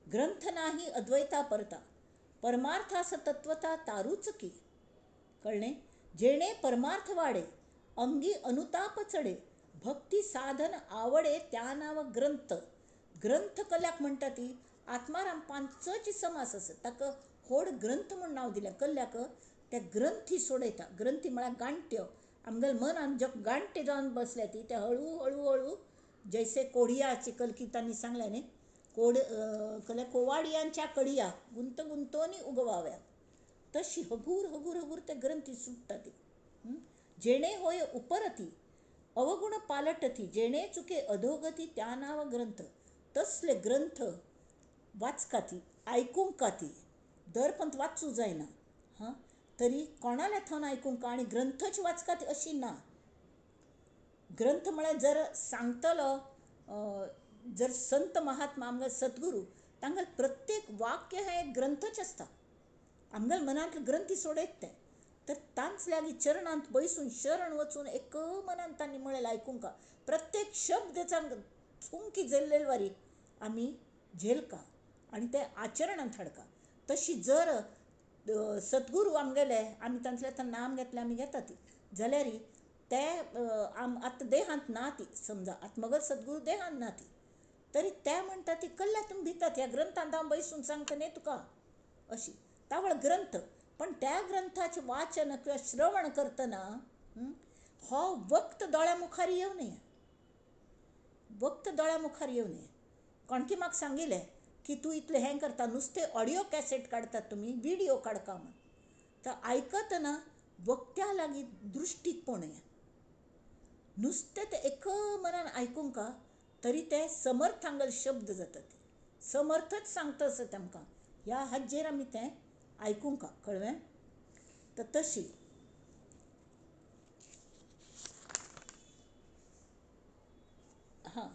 ग्रंथ नाही अद्वैता परता, परमार्थास तत्वता तारूच की. कळ्ळें? जेणे परमार्थ वाडे, अंगी अनुताप चडे, भक्ती साधन आवडे त्या नांव ग्रंथ. ग्रंथ कल्याक म्हणटा ती आत्माराम पांचच समास आसा, ताका होड ग्रंथ म्हूण नांव दिलें. कल्याक त्या ग्रंथी सोडयता. ग्रंथी म्हळ्यार गांठ्यो. आमगेले मनान जे गांठे जावन बसल्या ती ते हळू हळू हळू जैसे कोडियाची कलकी तांणी सांगलें न्ही, कोड कल्या कोवाडियांच्या कडया गुंत गुंतोनी उगवाव्या, तशी हगूर हगूर हगूर ते ग्रंथी सुट्टा ती. जेणे होय उपरती अवगुण पालटती, जेणे चुके अधोगती त्या नांव ग्रंथ. तसले ग्रंथ वाचका ती, आयकूंक ती, दरपंत वाचूं जायना. हां, तरी कोणाल्या थंय आयकूंक आनी ग्रंथच वाचका ती अशी ना. ग्रंथ म्हळ्यार जर सांगतलो जर संत महात्मा आमगे सद्गुरू तांगेलें प्रत्येक वाक्य हें एक ग्रंथच आसता. आमगेले मनांतले ग्रंथी सोडयत ते, तर तांच लागीं चरणांत बैसून शरण वचून एक मनान तांणी म्हळें आयकूंक प्रत्येक शब्द चुंकी झेल्लेले वारी आमी झेलका आनी ते आचरणांत हाडका. तशी जर सद्गुरू आमगेले आमी तांतलें आतां नाम घेतलें आमी घेता ती जाल्यार ते आतां देहांत ना ती, समजा आतां मगेले सद्गुरू देहांत ना ती, तरी ते म्हणटा ती कल्ल्या तुमी भितात ह्या ग्रंथांत हांव बैसून सांगता न्ही तुका अशी तावळ ग्रंथ. पण त्या ग्रंथाचें वाचन किंवा श्रवण करतना हो वक्त दोळ्या मुखार येवं नये, वक्त दोळ्या मुखार येवं नये. कोणकी म्हाका सांगिल्लें की तूं इतलें हें करता, नुस्तें ऑडियो कॅसेट काडटात तुमी, विडियो काडका म्हूण, तर आयकतना वक्त्या लागीं दृश्टीक पळोवया, नुस्तें तें एक मनान आयकूंक तरी ते समर्थांगल शब्द जाता, ते समर्थच सांगता आसता आमकां. ह्या हाजेर आमी तें आयकूंक कळ्ळें. तर तशी हां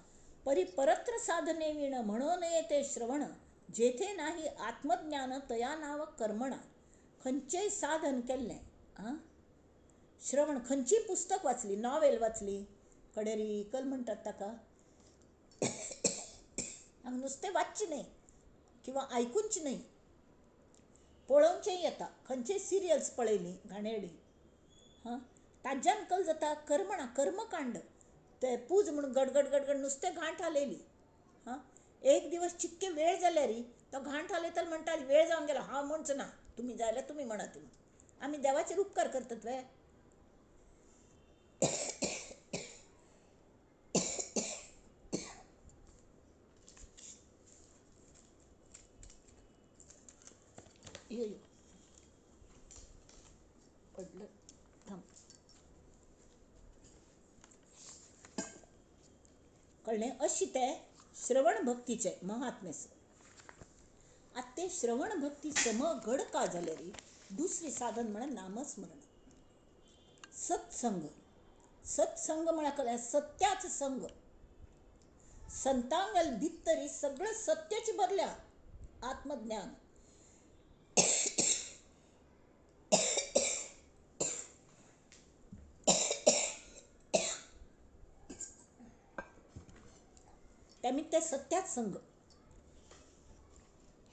परी परत्र साधने विण म्हणून येते श्रवण जेथे नाही आत्मज्ञान तया नाव कर्मणा. खंयचेय साधन केल्लें आं श्रवण, खंयचीय पुस्तक वाचली, नॉवेल वाचली, कडेरिकल म्हणटात ताका, हांगा नुस्तें वाचचें न्हय किंवा आयकुचें न्हय, पळोवचें येता, खंयचेय सिरियल्स पळयली घाणेरडी, हां ताज्यान कल जाता कर्मणा, कर्मकांड, ते पूज म्हणून गडगड गडगड नुस्तें घांट हालयली, हां एक दिवस चिक्के वेळ जाल्यार तो घांट हालयतलो म्हणटा वेळ जावन गेलो, हांव म्हणचो ना, तुमी जाय जाल्यार तुमी म्हणात, आमी देवाचेर उपकार करतात वे. यो यो पडलं, थांब. कळ्ळें. अशी ते श्रवण भक्तीचे महात्म्य. आतां ते श्रवण भक्ती सम घड का जाल्यार दुसरें साधन म्हळ्यार नामस्मरण, सत्संग. सत्संग म्हळ्यार कळ्ळें सत्याच संग, संतांगल भितरी सगळें सत्याची भरल्या, आत्मज्ञान. त्यामी ते सत्याच संग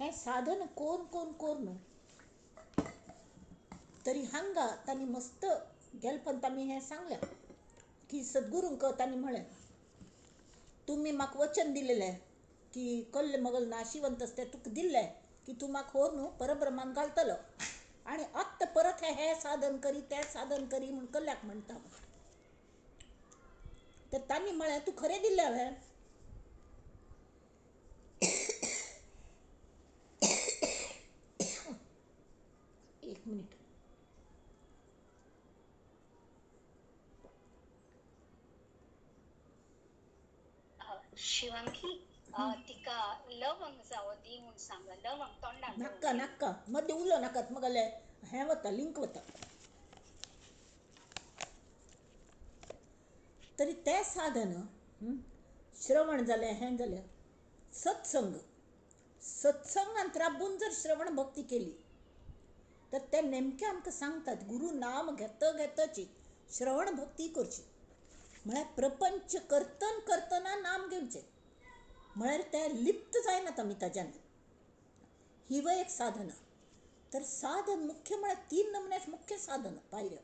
हें साधन कोण कोण कोण तरी हांगा तांणी मस्त गेलपण तांणी हें सांगलें की सद्गुरूंक तांणी म्हळें तुमी म्हाका वचन दिलेलें की कल्ले मगल नाशिवंत आसता तुका दिल्लें की तूं म्हाका हो न्हू परब्रह्मान घालतलो आनी आत्तां परत हें साधन करी तें साधन करी म्हूण कल्ल्याक म्हणटा. तर तांणी म्हळें तूं खरें दिल्लें हांवें, एक मिनिट, शिवांगी तिका लवंग जावो दी म्हूण सांग, लवंग तोंडाक नाका नाका मदीं उलो नाकात मगले हें वता लिंक वता. तरी तें साधन श्रवण जालें हें जालें सत्संग. सत्संगांत राबून जर श्रवण भक्ती केली तर ते नेमके आमकां सांगतात गुरू नाम घेत घेतची श्रवण भक्ती करची, म्हळ्यार प्रपंच करतन करतना नाम घेवचें, म्हळ्यार ते लिप्त जायनात आमी ताज्यान. हिवय एक साधना. तर साधन मुख्य म्हळ्यार तीन नमुन्याचे मुख्य साधन पायऱ्यो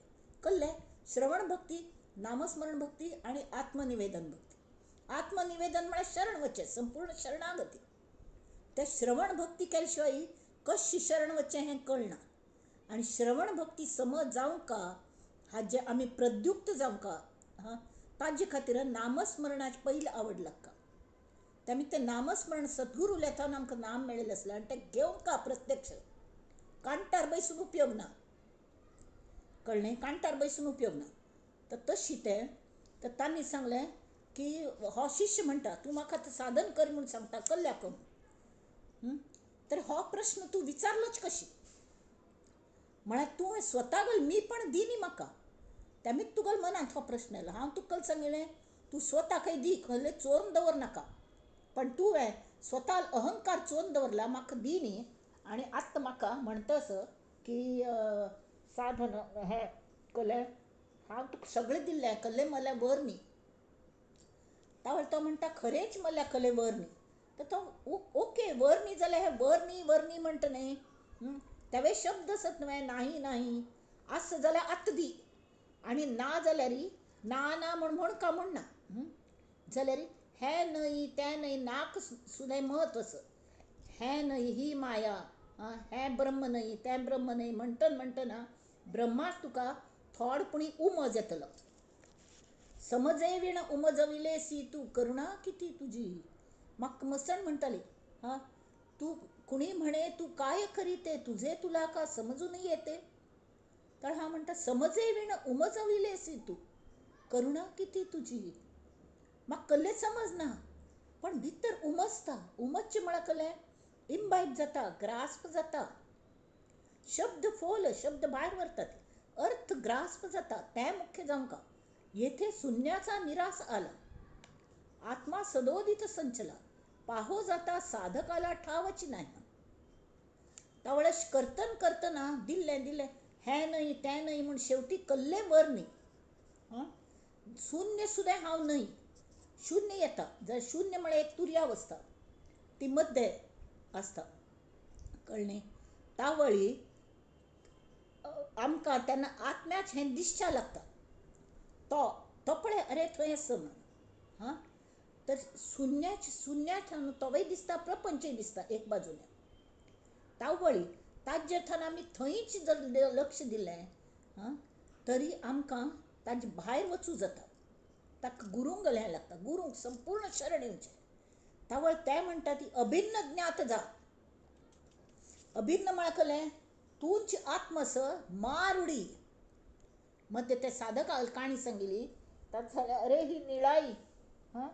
कल्ले श्रवण भक्ती, नामस्मरण भक्ती आनी आत्मनिवेदन भक्ती. आत्मनिवेदन म्हळ्यार शरण वचचें, संपूर्ण शरणागती. ते श्रवण भक्ती केले शिवाय कशी शरण वचचें हें कळना. आनी श्रवण भक्ती समज जावंका हाजे आमी प्रद्युक्त जावंका हां ताजे खातीर नामस्मरणाची पयली आवड लागता. त्यामुळे ते नामस्मरण सद्गुरू लेथावन आमकां नाम मेळिल्लें आसलें आनी तें घेवंका प्रत्यक्ष कांटार बैसून उपयोग ना, कळ्ळें, कांटार बैसून उपयोग ना. तर तशी तें तर तांणी सांगलें की हो शिष्य म्हणटा तूं म्हाका आतां साधन कर म्हूण सांगता कल्ल्याक म्हूण, तर हो प्रश्न तूं विचारलोच कशी, म्हळ्यार तूं स्वता गल मी पण दी न्ही म्हाका, त्यामीच तुगल मनांत हो प्रश्न आयलो. हांव तुका सांगिल्लें तूं स्वता खंय दी, खंय चोरून दवर नाका, पण तुवें स्वता अहंकार चोरून दवरला म्हाका दी न्ही, आनी आत्तां म्हाका म्हणटा असो की साधन हें कलें हांव तुका सगळें दिल्लें कल्लें मल्या वर न्ही. तावळ तो म्हणटा खरेंच मल्या कले वर न्ही. तर तो ओके वर न्ही जाल्यार हें वर न्ही वर न्ही म्हणटा न्ही तेवे शब्द आसत न्हय, नाही नाही आस जाल्यार आत्तां दी आनी ना जाल्यार ना ना म्हूण म्हण का म्हण ना जाल्यार हें न्हय तें न्हय नाक सुद्दां म्हत्व आसा, हें न्हय ही माया, हें ब्रह्म न्हय तें ब्रह्म न्हय म्हणटना म्हणटना ब्रह्माच तुका थोड पुणी उमज येतलो. समजे विण उमजविले सी तूं करुणा किती तुजी. म्हाका मसण म्हणटाली हां तूं कुणी म्हणे तूं काय करीते तुझे तुला का समजून येते. तर हा म्हणटा समजे विण उमजविले सी तूं करुणा किती तुजी. म्हाका कल्लेच समजना पण भितर उमजता. उमजचें म्हळ्यार कलें इम्बायब जाता, ग्रास्प जाता. शब्द फोल, शब्द भायर व्हरतात, अर्थ ग्रास्प जाता, तें मुख्य जावंका. येथे शून्याचा निरास आला, आत्मा सदोदित संचला, पाहो जाता साधकाला ठावची नाही. तावळ कर्तन करतना दिल्लें दिल्लें हें न्हय तें न्हय म्हूण शेवटी कल्ले वर न्ही. शून्य सुद्दां हांव न्हय, शून्य येता जर शून्य म्हळ्यार एक तुर्यावस्था, ती मध्य आसता, कळ्ळें. तावळी आमकां तेन्ना आत्म्याच हें दिसच्या लागता, तो तो पळय अरे थंय आसा म्हणून. हां, तर शून्याच शून्याच तोवय दिसता, प्रपंचय दिसता एक बाजून. तावळी ताज्जे थंय आमी थंयच जर लक्ष दिलें हां तरी आमकां ताजे भायर वचूं जाता. ताका गुरूंक हें लागता, गुरूंक संपूर्ण शरण येवचें. तावळ ते म्हणटा ती अभिन्न ज्ञात जा. अभिन्न म्हळ्यार कलें तूंच आत्म स मार उडी. मग ते साधक काणी सांगिली, ताका सांगलें अरे ही निळाई, हां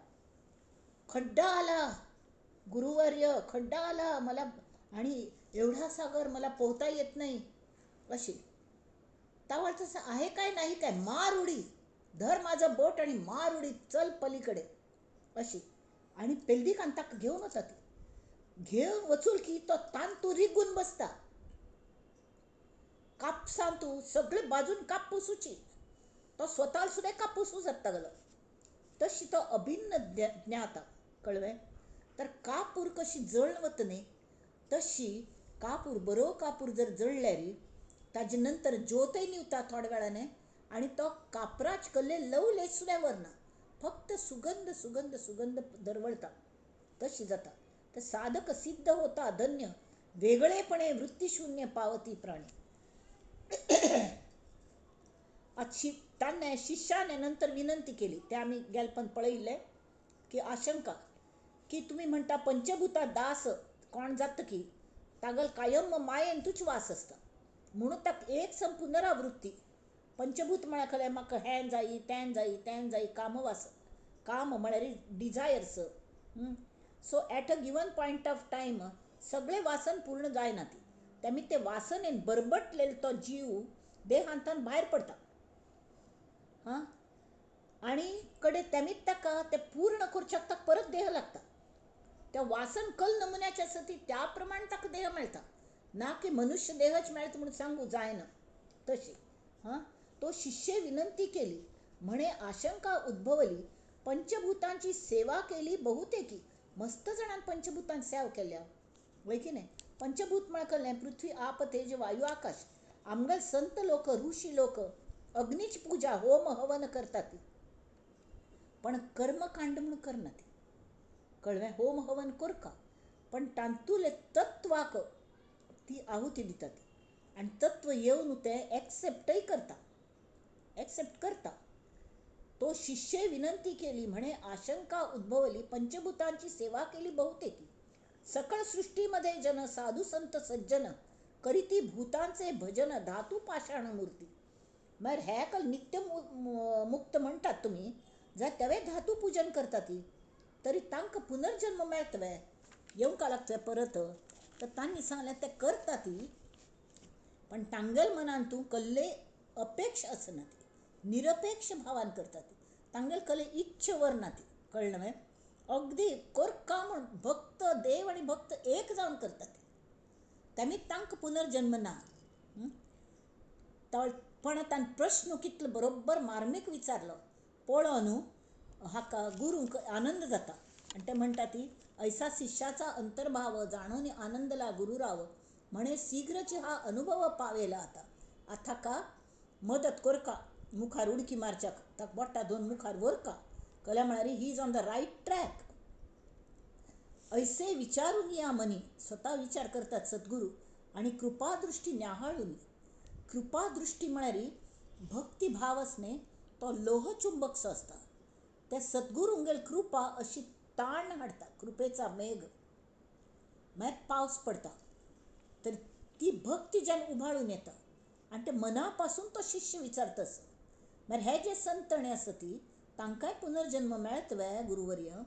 खड्डा आला गुरुवर्य, खड्डा आला मला, आणि एवढा सागर मला पोहता येत नाही अशी. तावळ तसं आहे काय नाही काय, मार उडी, धर माझं बोट आणि मार उडी, चल पलीकडे अशी. आणि पेल्दीकान ताका घेवन वता, ती घेवन वचूल की तो तांतू रिगून बसता, कापसान तूं सगळे बाजून कापूस उची, तो स्वता सुद्दां कापूस जाता गेलो. तशी तो अभिन्न ज्ञाता, कळ्ळें. तर कापूर कशी जळण वता न्ही तशी कापूर, बरो कापूर जर जळ्ळ्यार ताजे नंतर ज्योतय न्हिवता थोड्या वेळाने, आनी तो कापराच कल्ले लवलेश सुद्दां वरना, फक्त सुगंध सुगंध सुगंध दरवळता, तशी जाता. तर साधक सिद्ध होता धन्य, वेगळेपणे वृत्तीशून्य पावती प्राणी. तांणे शिष्याने नंतर विनंती केली, ते आमी गेलपण पळयिल्लें की आशंका की तुमी म्हणटा पंचभूता दास कोण जाता की तागल कायम मायेंतूच वास आसता, म्हणून ताका एक सम पुनरावृत्ती. पंचभूत म्हळ्यार खरें म्हाका हें जायी तें जायी तें जायी, कामवास, काम म्हळ्यार desires. So at a given point of time सगळे वासन पूर्ण जायना ती, तेमी ते वासनेन बरबटलेलो तो जीव देहांतान भायर पडटा. हां, आनी कडे तेमीच ताका ते पूर्ण करच्याक ताका परत देह लागता. त्या वासन कल नमुन्याचे आसा ती त्या प्रमाण ताका देह मेळटा, ना की मनुष्य देहच मेळटा म्हणून सांगू जायना तशी. हां, तो शिष्य विनंती केली, म्हणे आशंका उद्भवली, पंचभूतांची सेवा केली बहुतेकी. मस्त जाणान पंचभूतांची सेवा केल्या वय की नाही. पंचभूत म्हळ्यार कळ्ळें पृथ्वी आप तेज वायू आकाश. आमगेले संत लोक ऋषी लोक अग्नीची पूजा होम हवन करतात, पण कर्मकांड म्हणून करना ती, कळ्ळें. होम हवन करका पण तांतुले तत्वाक ती आहुती दितात आनी तत्व येवन ते एक्सेप्टय करता, एक्सेप्ट करता. तो शिष्य विनंती केली, म्हणे आशंका उद्भवली, पंचभूतांची सेवा केली बहुतेकी. सकळ सृष्टीमध्ये जन साधू संत सज्जन करीती भूतांचे भजन धातू पाषाण मूर्ती. मग हे कल नित्य मुक्त म्हणटात तुमी, जर तेवे धातू पूजन करता ती तरी तांकां पुनर्जन्म मेळतवे, येवंक लागतवे परत. तर तांणी सांगलें ते करता ती, पण तांगेल मनान तूं कल्ले अपेक्ष आसना ती, निरपेक्ष भावान करता ती, तांगेल कल्ले इच्छ वरना ती, कळ्ळें न्हय. अगदी करका म्हूण भक्त देव आनी भक्त एक जावन करतात, तेमी तांकां पुनर्जन्म ना. पण तांणी प्रश्न कितलो बरोबर मार्मीक विचारलो पळोवन न्हू हाका गुरूंक आनंद जाता. आनी ते म्हणटा ती ऐसा शिष्याचा अंतर्भाव जाणून आनंदला गुरुराव, म्हणे शीघ्रची हा अनुभव पावेला. आता आता का मदत करका, मुखार उडकी मारच्याक ताका बोटा दोन मुखार व्हरका, कल्या म्हळ्यार he is on the right track. ऐसे विचारून या मनी, स्वता विचार करतात सद्गुरू, आनी कृपादृष्टी न्याहाळून. कृपादृष्टी म्हळ्यार भक्तिभाव आसने तो लोहचुंबकसो आसता, त्या सद्गुरूंगेल कृपा अशी ताण हाडटा, कृपेचा मेघ, मागीर पावस पडटा. तर ती भक्ती जेन्ना उबाळून येता आनी ते मना पासून तो शिष्य विचारता आसा. मागीर हे जे संतणे आसा ती तांकांय पुनर्जन्म मेळत वे गुरुवर्य?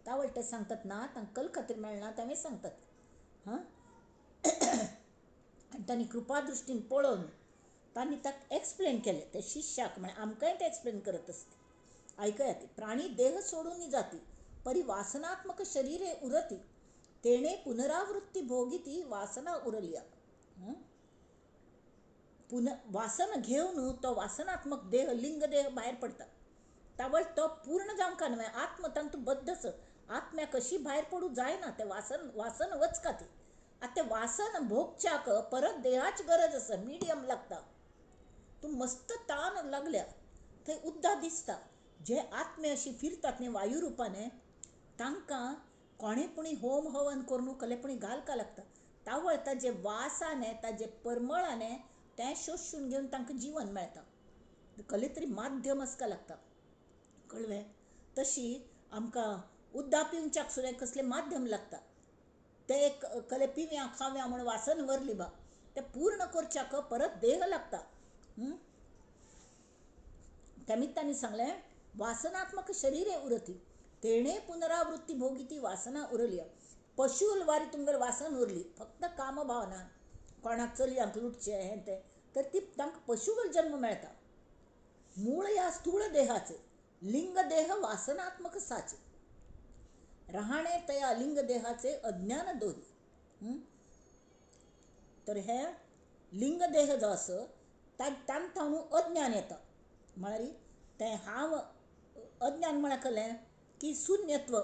तावळ ते सांगतात ना, तांकां कल खातीर मेळना तेंय सांगतात. हां, आनी तांणी कृपादृश्टीन पळोवन तांणी ताका एक्सप्लेन केलें ते शिश्याक, म्हळ्यार आमकांय ते एक्सप्लेन करत आसता. आयकयात, प्राणी देह सोडून जाती परी वासनात्मक शरीरे उरती तेणे पुनरावृत्ती भोगिती वासना उरलिया. वासन घेवन तो वासनात्मक देह लिंग देह भायर पडटा, तावळ तो पूर्ण जावंक न्हय, आत्म तांतू बद्धच, आत्म्या कशी भायर पडूं जायना, तें वासन वासन वचका ती. आतां तें वासन भोगच्याक परत देहाची गरज आसा, मिडियम लागता. तूं मस्त तान लागल्या थंय उद्दा दिसता, जे आत्मे अशी फिरतात न्ही वायु रुपाने, तांकां कोणे पुणी होम हवन करून कसलें पुणी घालका लागता, तावळ ताजे वासाने ताजे परमळाने तें शोशून घेवन तांकां जीवन मेळटा, कसलें तरी माध्यम आसका लागता, कळ्ळें? तशी आमकां उद्दा पिवच्याक सुद्दां कसलें माध्यम लागता, तें एक कसलें पिवया खावया म्हूण वासन व्हरली बा, तें पूर्ण करच्याक परत देह लागता. त्या निमित्तांनी सांगलें वासनात्मक शरीरे उरती तेणे पुनरावृत्ती भोगिती वासना उरली. पशु वारी तुमगेर वासन उरली, फक्त कामभावना, कोणाक चलयांक लुटचें हें तें, तर ती तांकां पशुगल जन्म मेळटा. मूळ ह्या स्थूळ देहाचे लिंग देह वासनात्मक साचे, राहणे तया लिंग देहाचे अज्ञान दोही. तर हे लिंग देह जो आसा तांकां अज्ञान येता, म्हळ्यार तें हांव अज्ञान म्हळ्यार कसलें की शून्यत्व,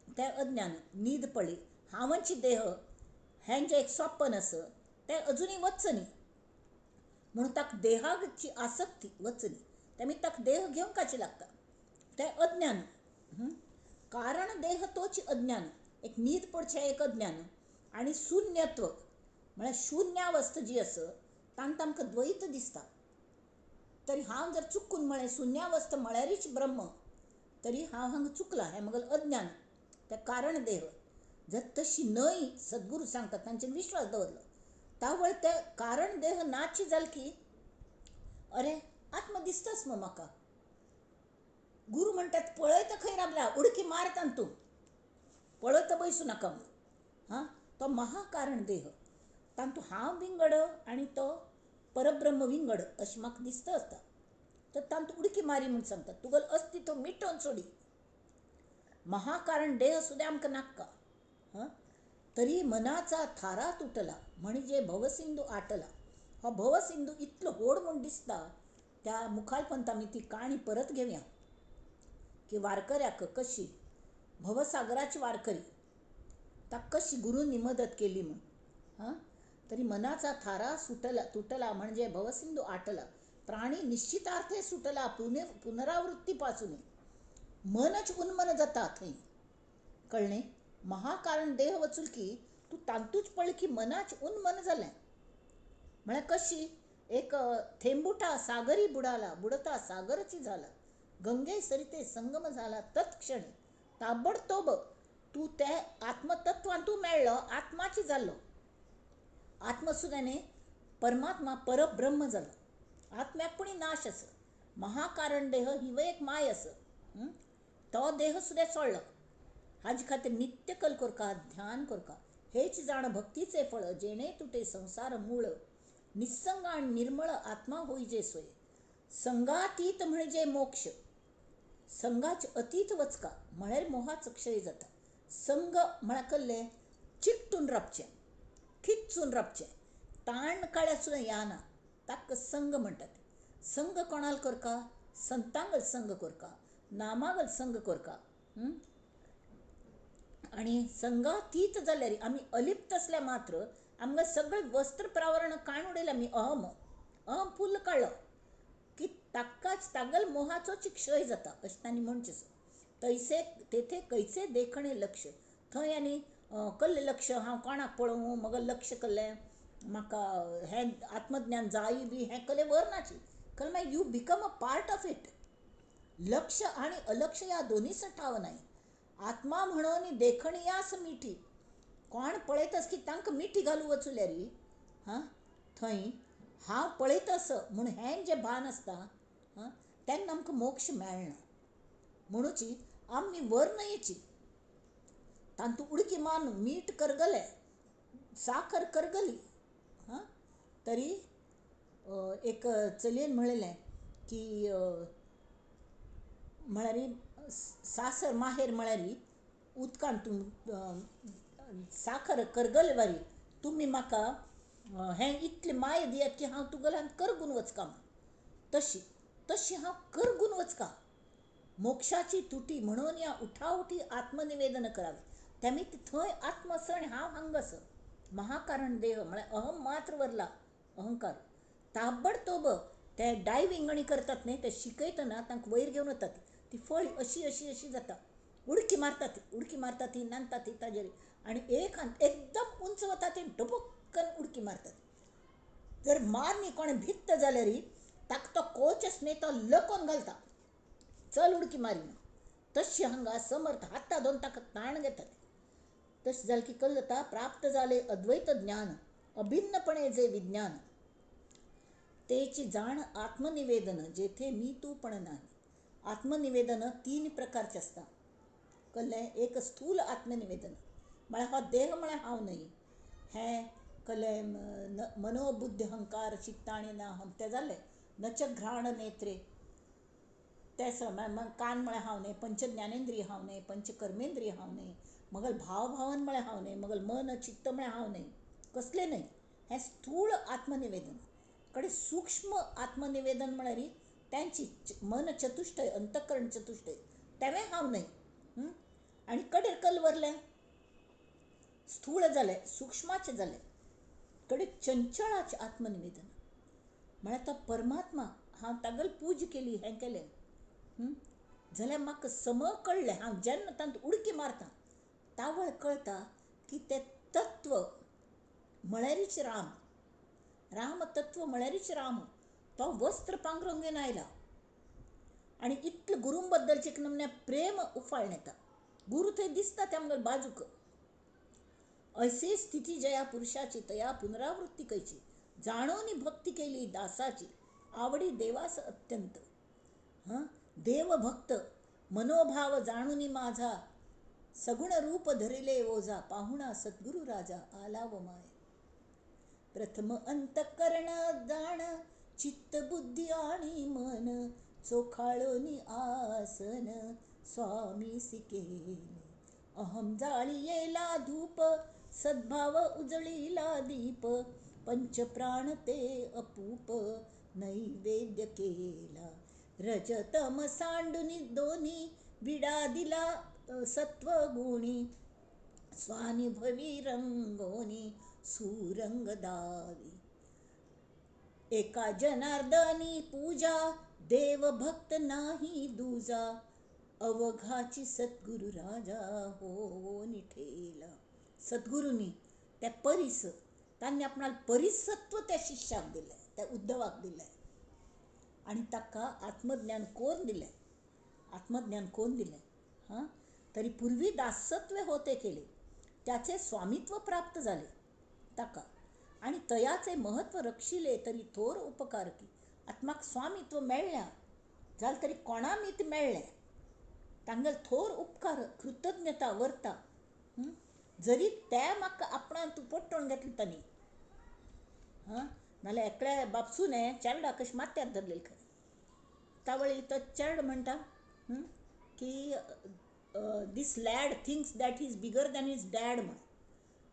तें अज्ञान, न्हीद पडली, हांवच देह हें जें एक सपन आसा तें अजुनूय वचना न्ही, म्हणून ताका देहाची आसक्ती वचना न्ही, तेमी ताका देह घेवंकाची लागता, तें अज्ञान. कारण देह तोच अज्ञान, एक न्हीद पडचें एक अज्ञान, आनी शून्यत्व म्हळ्यार शून्यावस्था जी आसा तांकां आमकां द्वैत दिसता. तरी हांव जर चुकून म्हळें शून्यावस्था म्हळ्यारूच ब्रह्म, तरी हांव हांगा चुकलां, हें म्हगेलें अज्ञान, तें कारण देह. जर तशी न्हय सद्गुरू सांगतात तांचेर विश्वास दवरलो, तावळ तें कारण देह नाची जाल की अरे आत्मा दिसताच मग म्हाका. गुरू म्हणटात पळयता खंय राबला, उडकी मारता तूं, पळयता बैसूं नाका म्हूण. हां, तो महाकारण देह, तांतू हांव विंगड आनी तो परब्रह्म विंगड अशें म्हाका दिसता आसता, तर तांतू उडकी मारी म्हूण सांगता, तुगेलें अस्तित्व मिटोवन सोडी. महाकारण देह सुद्दां आमकां नाका. हां, तरी मनाचा थारा तुटला म्हणजे भवसिंधू आटला. हो भवसिंधू इतलो व्हड म्हूण दिसता. त्या मुखालपंत आमी ती काणी परत घेवया की वारकऱ्याक कशी भवसागराची वारकरी ताका कशी गुरूंनी मदत केली म्हूण. हां, तरी मनाचा थारा सुटला तुटला म्हणजे भवसिंधू आटला, प्राणी निश्चितार्थे सुटला पुनरावृत्तीपासून, मनच उन्मन जाता थंय, कळ्ळें? महाकारण देह वचूल की तूं तांतूच पळय की मनाच उन्मन जालें. म्हळ्यार कशी एक थेंबुटा सागरी बुडाला, बुडता सागरची झाला, गंगे सरिते संगम झाला तत्क्षणी, ताबडतोब तूं ते आत्मतत्वान तूं मेळ्ळो, आत्माची जाल्लो, आत्मसुद्याने परमात्मा परब्रह्म जालो, आत्म्याक पुणी नाश आसा. महाकारण देह हिवय एक माय आसा, तो देह सुद्दां सोडलो. हाजे खातीर नित्य कल करका, ध्यान करका, हेच जाण भक्तीचे फळ, जेणे तुटे संसार मूळ, निस्संग आणि निर्मळ आत्मा होईजे सोय. संगातीत म्हणजे मोक्ष, संगाच अतीत वचका म्हळ्यार मोहाचो क्षय जाता. संग म्हळ्यार कसलें चिकटून रावचें, खिच्चून रावचें, ताण काळ्यार सुद्दां येना, ताका संग म्हणटात. संग कोणाल करका? संतांगल संग करका, नामागल संग करका. आनी संगातीत जाल्यार आमी अलिप्त आसल्यार मात्र आमकां सगळें वस्त्र प्रावरण काण उडयलें आमी, अहम अहम फुल्ल काडलो की ताकाच तागल मोहाचोच क्षय जाता अशें तांणी म्हणचें. तैसे तेथे कैसे देखणे लक्ष, थंय आनी कसलें लक्ष, हांव कोणाक पळोवं, म्हगेलें लक्ष कसलें, म्हाका हें आत्मज्ञान जाय बी हें कसलें व्हरनाची, कल मागीर you become a part of it. लक्ष आनी अलक्ष ह्या दोनीच ठाव नाही. आत्मा म्हणून देखणियास मिठी, कोण पळयतास की तांकां मिठी घालूं वचुल्यार हां थंय हांव पळयतास म्हूण हें जें भान आसता हां तेन्ना आमकां मोक्ष मेळना. म्हणूची आमी व्हर न्हयची तांतूं उडकी मारून मीठ करगलें, साखर करगली हां, तरी एक चलयेन म्हणलें की म्हळ्यार सासर माहेर म्हळ्यार उदकांत तूं साखर करगले वरी तुमी म्हाका हें इतलें माया दियात की हांव तुगेल्यान करगून वचका म्हूण. तशी तशी हांव करगून वचका. मोक्षाची तुटी म्हणून या उठाउठी आत्मनिवेदन करावे. तेमी थंय आत्म आसा आनी हांव हांगा आसा. महाकारण देह म्हळ्यार अहम मात्र वरला अहंकार. ताबडतोब ते डायवींग आनी करतात न्ही, ते शिकयतना तांकां वयर घेवन वतात. ती फळी अशी अशी अशी जाता, उडकी मारतात, उडकी मारतात ती नांदतात ती ताजेर आनी एक एकदम उंच वता ती ढबक्कन उडकी मारतात. जर मारनी कोणें भित्त जाल्यार ताका तो कोच आसा न्ही तो लकोवन घालता, चल उडकी मारिना. तशी हांगा समर्थ हाता दोन ताका ताण घेतात. तशें जालें की कल जाता, प्राप्त जाले अद्वैत ज्ञान अभिन्नपणे जे विज्ञान तेची जाण आत्मनिवेदन जेथे मी तू पण नाही. आत्मनिवेदन तीन प्रकारचे आसता. कळ्ळें? एक स्थूल आत्मनिवेदन म्हळ्यार हो देह म्हळ्यार हांव न्हय, हें कळ्ळें? मनोबुद्धी अहंकार चित्ताणी ना हम तें जालें. नच घ्राण नेत्रे तें कान म्हळ्यार हांव न्हय, पंचज्ञानेंद्रिय हांव न्हय, पंचकर्मेंद्रिय हांव न्हय, मगल भाव भावन म्हळ्यार हांव न्हय, मगल मन चित्त म्हळ्यार हांव न्हय, कसलें न्हय. हें स्थूल आत्मनिवेदन. कडे सूक्ष्म आत्मनिवेदन म्हळ्यार त्यांची मन चतुष्टय अंतःकरण चतुष्टय तेवें हांव न्हय. आनी कडेर कल वरलें स्थूळ जालें, सूक्ष्माचें जालें. कडे चंचळाचें आत्मनिवेदन म्हळ्यार तो परमात्मा हांव तागेली पूजा केली हें केलें जाल्यार म्हाका सम कळ्ळें. हांव जेन्ना तातूंत उडकी मारता तावळ कळता की तें तत्व म्हळ्यारूच राम, राम तत्व म्हळ्यारूच राम. तो वस्त्र पांगरून घेवन आयला आनी इतलें गुरूं बद्दलचें एक नमन्या प्रेम उफाळून येता. गुरू थंय दिसता त्या आमगेल्या बाजूक. ऐसी स्थिती जया पुरुषाची तया पुनरावृत्ती कैची, जाणून भक्ती केली दासाची आवडी देवास अत्यंत. हां, देवभक्त मनोभाव जाणून माझा सगुण रूप धरिले ओझा, पाहुणा सद्गुरु राजा आला व माय. प्रथम अंतःकरण जाण चित्त बुद्धी आणि मन, चोखाळोनी आसन स्वामी सिकेले. अहम जाळियेला धूप सद्भाव उजळीला दीप, पंचप्राण ते अपूप नैवेद्य केला. रजतम सांडुनी दोन्ही विडा दिला सत्वगुणी, स्वानुभवी रंगोनी सुरंग दावी. एका जनार्दनी पूजा देवभक्त नाही दुजा, अवघाची सद्गुरु राजा हो निठेला. सद्गुरूंनी त्या परीस तांणी आपणाक परिसत्व त्या शिष्याक दिलें, त्या उद्धवाक दिलें आनी ताका आत्मज्ञान कोण दिलें, आत्मज्ञान कोण दिलें. हां, तरी पूर्वी दासत्व होते केले त्याचे स्वामित्व प्राप्त जाले ताका, आनी तयाचे महत्व रक्षिले तरी थोर उपकार की. आत्माक स्वामित्व मेळ्ळ्या जालें तरी कोणा मीत मेळ्ळें तांगेले थोर उपकार कृतज्ञता वरता. जरी ते म्हाका आपणान तूं पोट्टोवन घेतलें तांणी. हां, नाल्यार एकल्या बापसून चेरडा कशें माथ्यार धरलेलें खरें. तावळी तो चेरड म्हणटा की this lad thinks that he is bigger than his dad म्हण.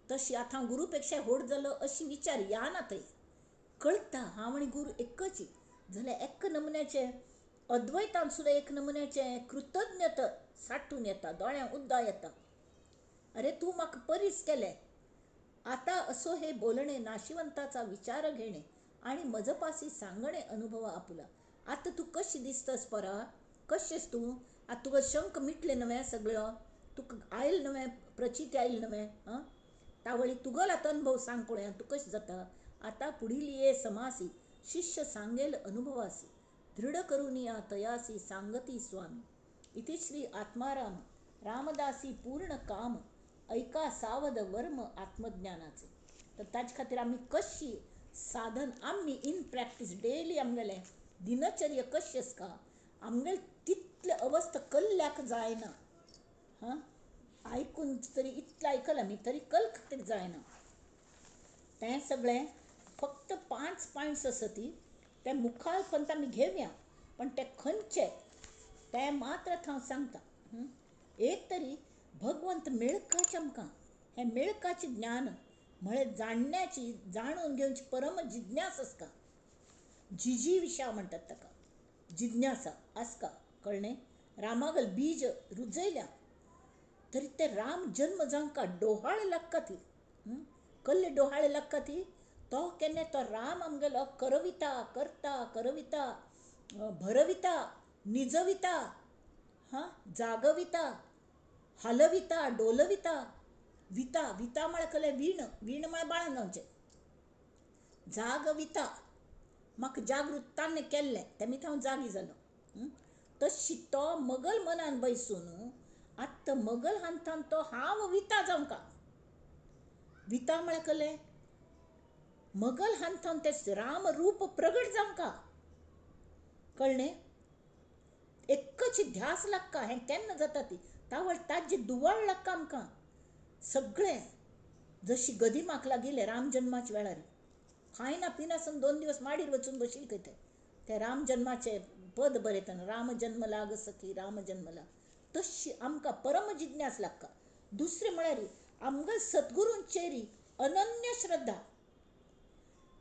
तशी आतां हांव गुरू पेक्षा व्हड जालो अशी विचार या ना थंय कळटा हांव आनी गुरू एकच जाल्यार एक नमुन्याचें अद्वैतान सुद्दां एक नमुन्याचें कृतज्ञता साठून येता, दोळ्यां उद्दा येता. अरे तूं म्हाका परीस केलें, आतां असो हे बोलणे नाशिवंताचा विचार घेणे आनी मजपासी सांगणे अनुभव आपुला. आतां तूं कशी दिसतस परा, कशेंच तूं आतां तुका शंक मिटलें नवें सगळो, तुका आयल नवें प्रचिती आयल नवें. आं, तावळी तुगेलो आतां अनुभव सांग पळोवया तूं कशें जाता. आतां पुढील ये समासी शिष्य सांगेल अनुभवासी, दृढ करुनिया तयासी सांगती स्वामी. इति श्री आत्माराम रामदासी पूर्ण काम, ऐका सावध वर्म आत्मज्ञानाचे. तर ताजे खातीर आमी कशी साधन आमी इन प्रॅक्टीस डेली आमगेलें दिनचर्या कशी आसता आमगेलें तितलें अवस्था कल्ल्याक जायना. हां, आयकून तरी इतलें आयकलां आमी तरी कल खातीर जायना. तें सगळें फक्त 5 पॉयंट्स आसा ती ते मुखार पर्यंत आमी घेवया, पण ते खंयचे ते मात्र हांव सांगता. एक तरी भगवंत मेळकाच आमकां, हें मेळकाचें ज्ञान म्हळ्यार जाणण्याची, जाणून घेवची परम जिज्ञास आसता. जिजीविषा म्हणटात ताका, जिज्ञासा आसका. कळ्ळें? रामागल बीज रुजयल्या तरी ते राम जन्म जावंका डोहाळ लागता ती, कल्ले डोहाळे लागता ती. तो केन्ना तो राम आमगेलो करविता, करता, करविता, भरविता, निजविता, हां, जागविता, हालविता, डोलविता. विता, विता म्हळ्यार कलें वीण, वीण म्हळ्यार बाळान जावचें. जागविता म्हाका जागृत ताणें केल्लें तेमी हांव जागी जालो. तशी तो मगल मनान बैसून आत्तां मगल हांतान तो हांव विता जावंका. विता म्हळ्यार कलें मगल हांतान तें राम रूप प्रगट जावंका. कळ्ळें? एकच ध्यास लागता. हें केन्ना जाता ती तावळ ताजी दुवाळ लागता आमकां सगळें. जशी गदिमाक लागिल्लें राम जन्माच्या वेळार, खायना पिनासून 2 दिवस माडीर वचून बशिल्ले खंय ते, ते राम जन्माचें पद बरयतना, राम जन्म लाग सखी राम जन्म लाग. तशी आमकां परम जिज्ञास लागता. दुसरें म्हळ्यार आमकां सद्गुरूंचेर अनन्य श्रद्धा,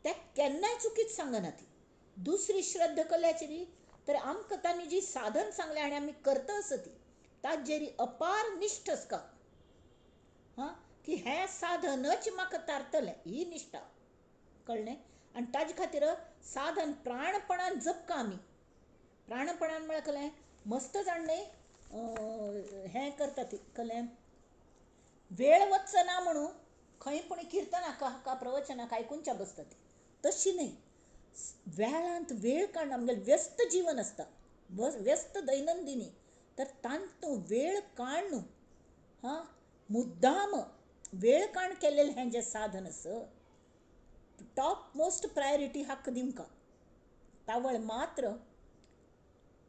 त्या केन्नाय चुकीच सांगना ती. दुसरी श्रद्धा कल्याचेरी तर आमकां तांणी जी साधन सांगलें आनी आमी करता आसा ती ताजेर अपार निश्ठ आसता. हां, की हें साधनच म्हाका तारतलें, ही निश्ठा. कळ्ळें? आनी ताजे खातीर साधन प्राणपणान जपका आमी. प्राणपणान म्हळ्यार कळ्ळें मस्त जाण न्हय हें करता ती, कळ्ळें वेळ वचना ना म्हणून खंय पूण किर्तनाक हाका प्रवचनाक आयकुनच्या बसता ती, तशी न्हय. वेळांत वेळ काडून आमगेलें व्यस्त जीवन आसता, व्यस्त दैनंदिनी, तर तांतूं वेळ काडून हां मुद्दाम वेळ काडून केल्लें हें जें साधन आसा टॉप मोस्ट प्रायोरिटी हाका दिवंका. तावळ मात्र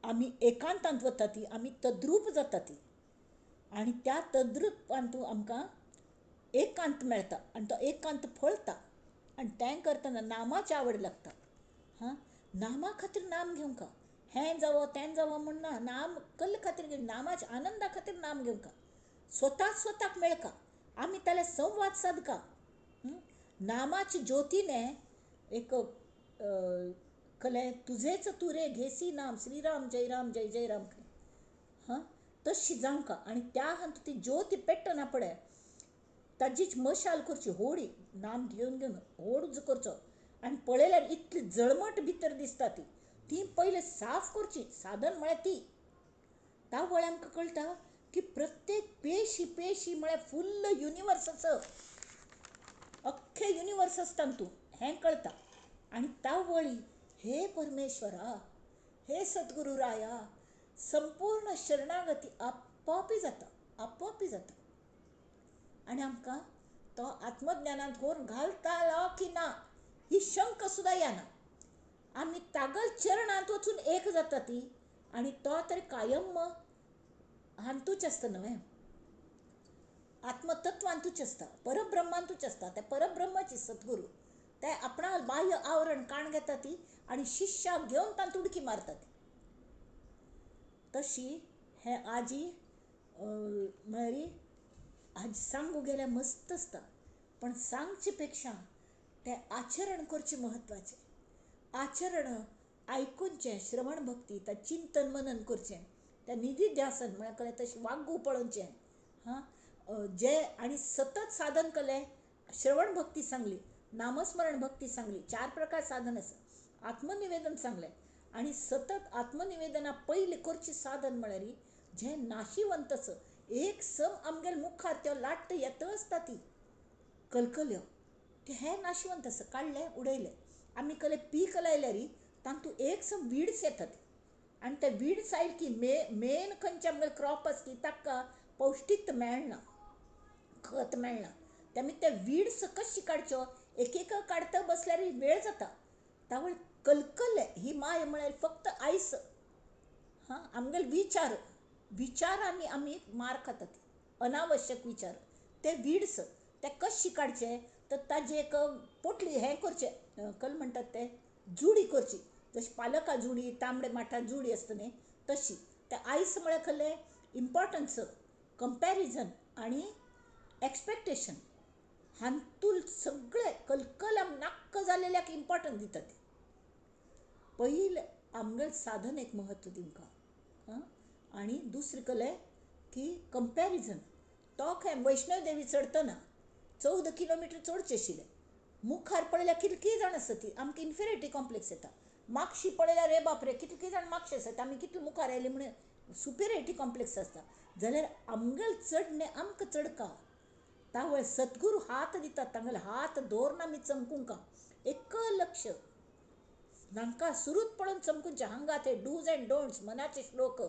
आमी एकांतांत वता ती, आमी तद्रूप जाता ती, आनी त्या तद्रुपांतू आमकां एकांत मेळटा आनी तो एकांत फळता. आनी तें करतना नामाची आवड लागता. हां, नामा खातीर नाम घेवंका, हें जावो तें जावो म्हूण ना, नाम कल्ल खातीर घेवन नामाच्या आनंदा खातीर नाम घेवंका. स्वता स्वताक मेळका, आमी ताल्या संवाद सादका. नामाची ज्योतीने एक कलें तुजेच तुरे घेसी नाम श्रीराम जय राम जय जय राम. हां, तशी जावंका. आनी त्या हातूंत ती ज्योती पेट्टना पळय ताजीच मशाल करची, होडी नाम घेवन घेवन होड उजो करचो आनी पळयल्यार इतली जळमट भितर दिसता ती, ती पयले साफ करची. साधन म्हळ्यार ती. तावळ आमकां कळटा की प्रत्येक पेशी पेशी म्हळ्यार फुल्ल युनिवर्स आसा, अख्खें युनिवर्स आसता तूं, हें कळटा. आनी तावळी हे परमेश्वरा, हे सद्गुरू राया, संपूर्ण शरणागती आपोआपी जाता, आपोआपी जाता. आनी आमकां तो आत्मज्ञानांत व्हरून घालतालो की ना ही शंका सुद्दां येना. आमी तागल चरणांत वचून एक जाता ती, आनी तो तर कायम हातूंच आसता न्हय, आत्मतत्वांतूच आसता, परब्रह्मांतूच आसता. ते परब्रह्माची सद्गुरू ते आपणा बाह्य आवरण काण घेता ती आनी शिष्याक घेवन तांत उडकी मारता ती. तशी हें आजी म्हळ्यार आज सांगू गेल्यार मस्त आसता, पण सांगचे पेक्षा तें आचरण करचें म्हत्वाचें. आचरण आयकुचें, श्रवण भक्ती, त्या चिंतन मनन करचें, त्या निधिध्यासन म्हळ्यार कळ्ळें तशें वाग्गू पळोवचें. हां, जे आनी सतत साधन केलें, श्रवण भक्ती सांगली, नामस्मरण भक्ती सांगली, 4 प्रकार साधन आसा, आत्मनिवेदन सांगलें. आनी सतत आत्मनिवेदना पयलें करचें साधन म्हळ्यार जें नाशिवंत आसा, एक सम आमगेले मुखार त्यो लाट्ट येता आसता ती कलकल्यो, ते हें नाशिवंत आसा, काडलें उडयलें. आमी कले पीक लायल्यार तातूंत एक सम वीड्स येतात आनी ते वीड्स आयले की मेन खंयचे आमगेले क्रॉप आसता ताका पौश्टीक मेळना, खत मेळना. ते ते वीड्स कशी काडच्यो, एक एक काडता बसल्यार वेळ जाता. तावळ कलकले ही माय म्हळ्यार फक्त आयस. हां, आमगेले विचार, विचारांनी आमी मार खातात, अनावश्यक विचार, ते वीड्स ते कशी काडचे तर ताजे एक पोटली हें करचें, कल म्हणटात ते जुडी करची, जशी पालका जुडी, तांबडे माठा जुडी आसता न्ही तशी. ते आयस म्हळ्यार कसलें इम्पोर्टन्स, कंपेरिजन आनी एक्सपेक्टेशन हातूंत सगळें कलकल नाक्क जाल्ल्याक इम्पोर्टन्स दितात. पयलीं आमगेले साधनेक म्हत्व दिवंक. आनी दुसरें कसलें की कंपेरिजन. तो खंय वैष्णव देवी चडटना 14 किलोमिटर चडचें आशिल्लें. मुखार पळयल्यार कितलीं जाण आसा ती, आमकां इन्फिरियरिटी कॉम्प्लेक्स येता. मागशी पळयल्यार रे बाप रे कितलीं जाण मागशे आसात, आमी कितले मुखार आयले म्हूण सुपिरियरिटी कॉम्प्लेक्स आसता. जाल्यार आमगेलें चडणें आमकां चडका तावळ सद्गुरू हात दितात, तांगेले हात दवरून आमी चमकूंक. एक लक्ष तांकां सुरूत पळोवन चमकुचें. हांगा ते डूज एंड डोंट्स, मनाचे श्लोक,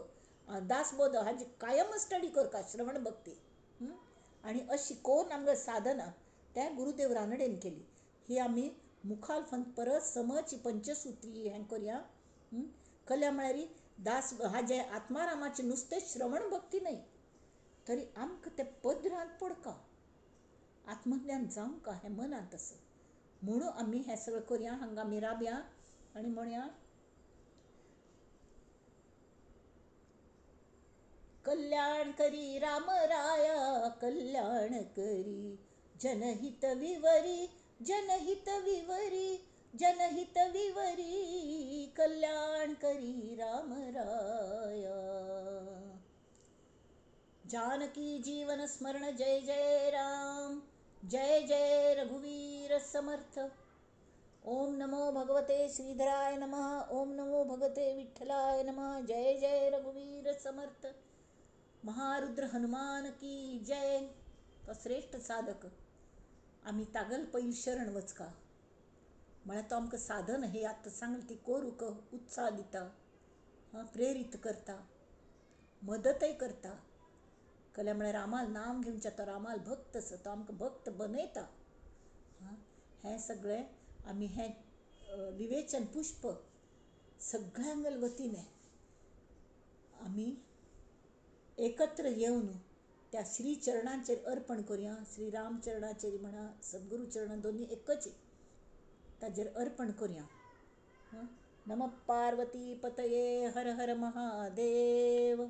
दासबोध हाजी कायम स्टडी करता, श्रवण भक्ती. आनी अशी कोन्न आमगे साधना त्या गुरुदेव रानडेन केली. ही आमी मुखार परत समज पंचसुत्री हें करया. कल्या म्हळ्यार दास हाजें आत्मारामाचें नुस्तें श्रवण भक्ती न्हय तरी आमकां तें पदरांत पडका, आत्मज्ञान जावंक हें मनांत आसा म्हणून आमी हें सगळें करया. हांगा आमी राबया आनी म्हणया, कल्याण करी राम राया, कल्याण करी, जनहित विवरी, जनहित विवरी, जनहित विवरी, कल्याण करी राम राया. जानकी जीवन स्मरण जय जय राम, जय जय रघुवीर समर्थ. ओम नमो भगवते श्रीधराय नमः, ओम नमो भगवते विठ्ठलाय नमः. जय जय रघुवीर समर्थ. महारुद्र हनुमान की जय. तो श्रेष्ठ साधक आमी तागल पयलीं शरण वचका म्हळ्यार तो आमकां साधन हे आतां सांगलें ती करूंक उत्साह दिता, प्रेरीत करता, मदतय करता. कल्या म्हळ्यार रामाल नाम घेवचें, तो रामाल भक्त आसा, तो आमकां भक्त बनयता. हें सगळें आमी हें विवेचन पुष्प सगळ्यांगेले वतीन आमी एकत्र येवन त्या श्री चरणांचेर अर्पण करुया. श्री राम चरणाचेर म्हणा, सद्गुरू चरण दोनी एकच, ताजेर अर्पण करुया. नमः पार्वती पतये, हर हर महादेव.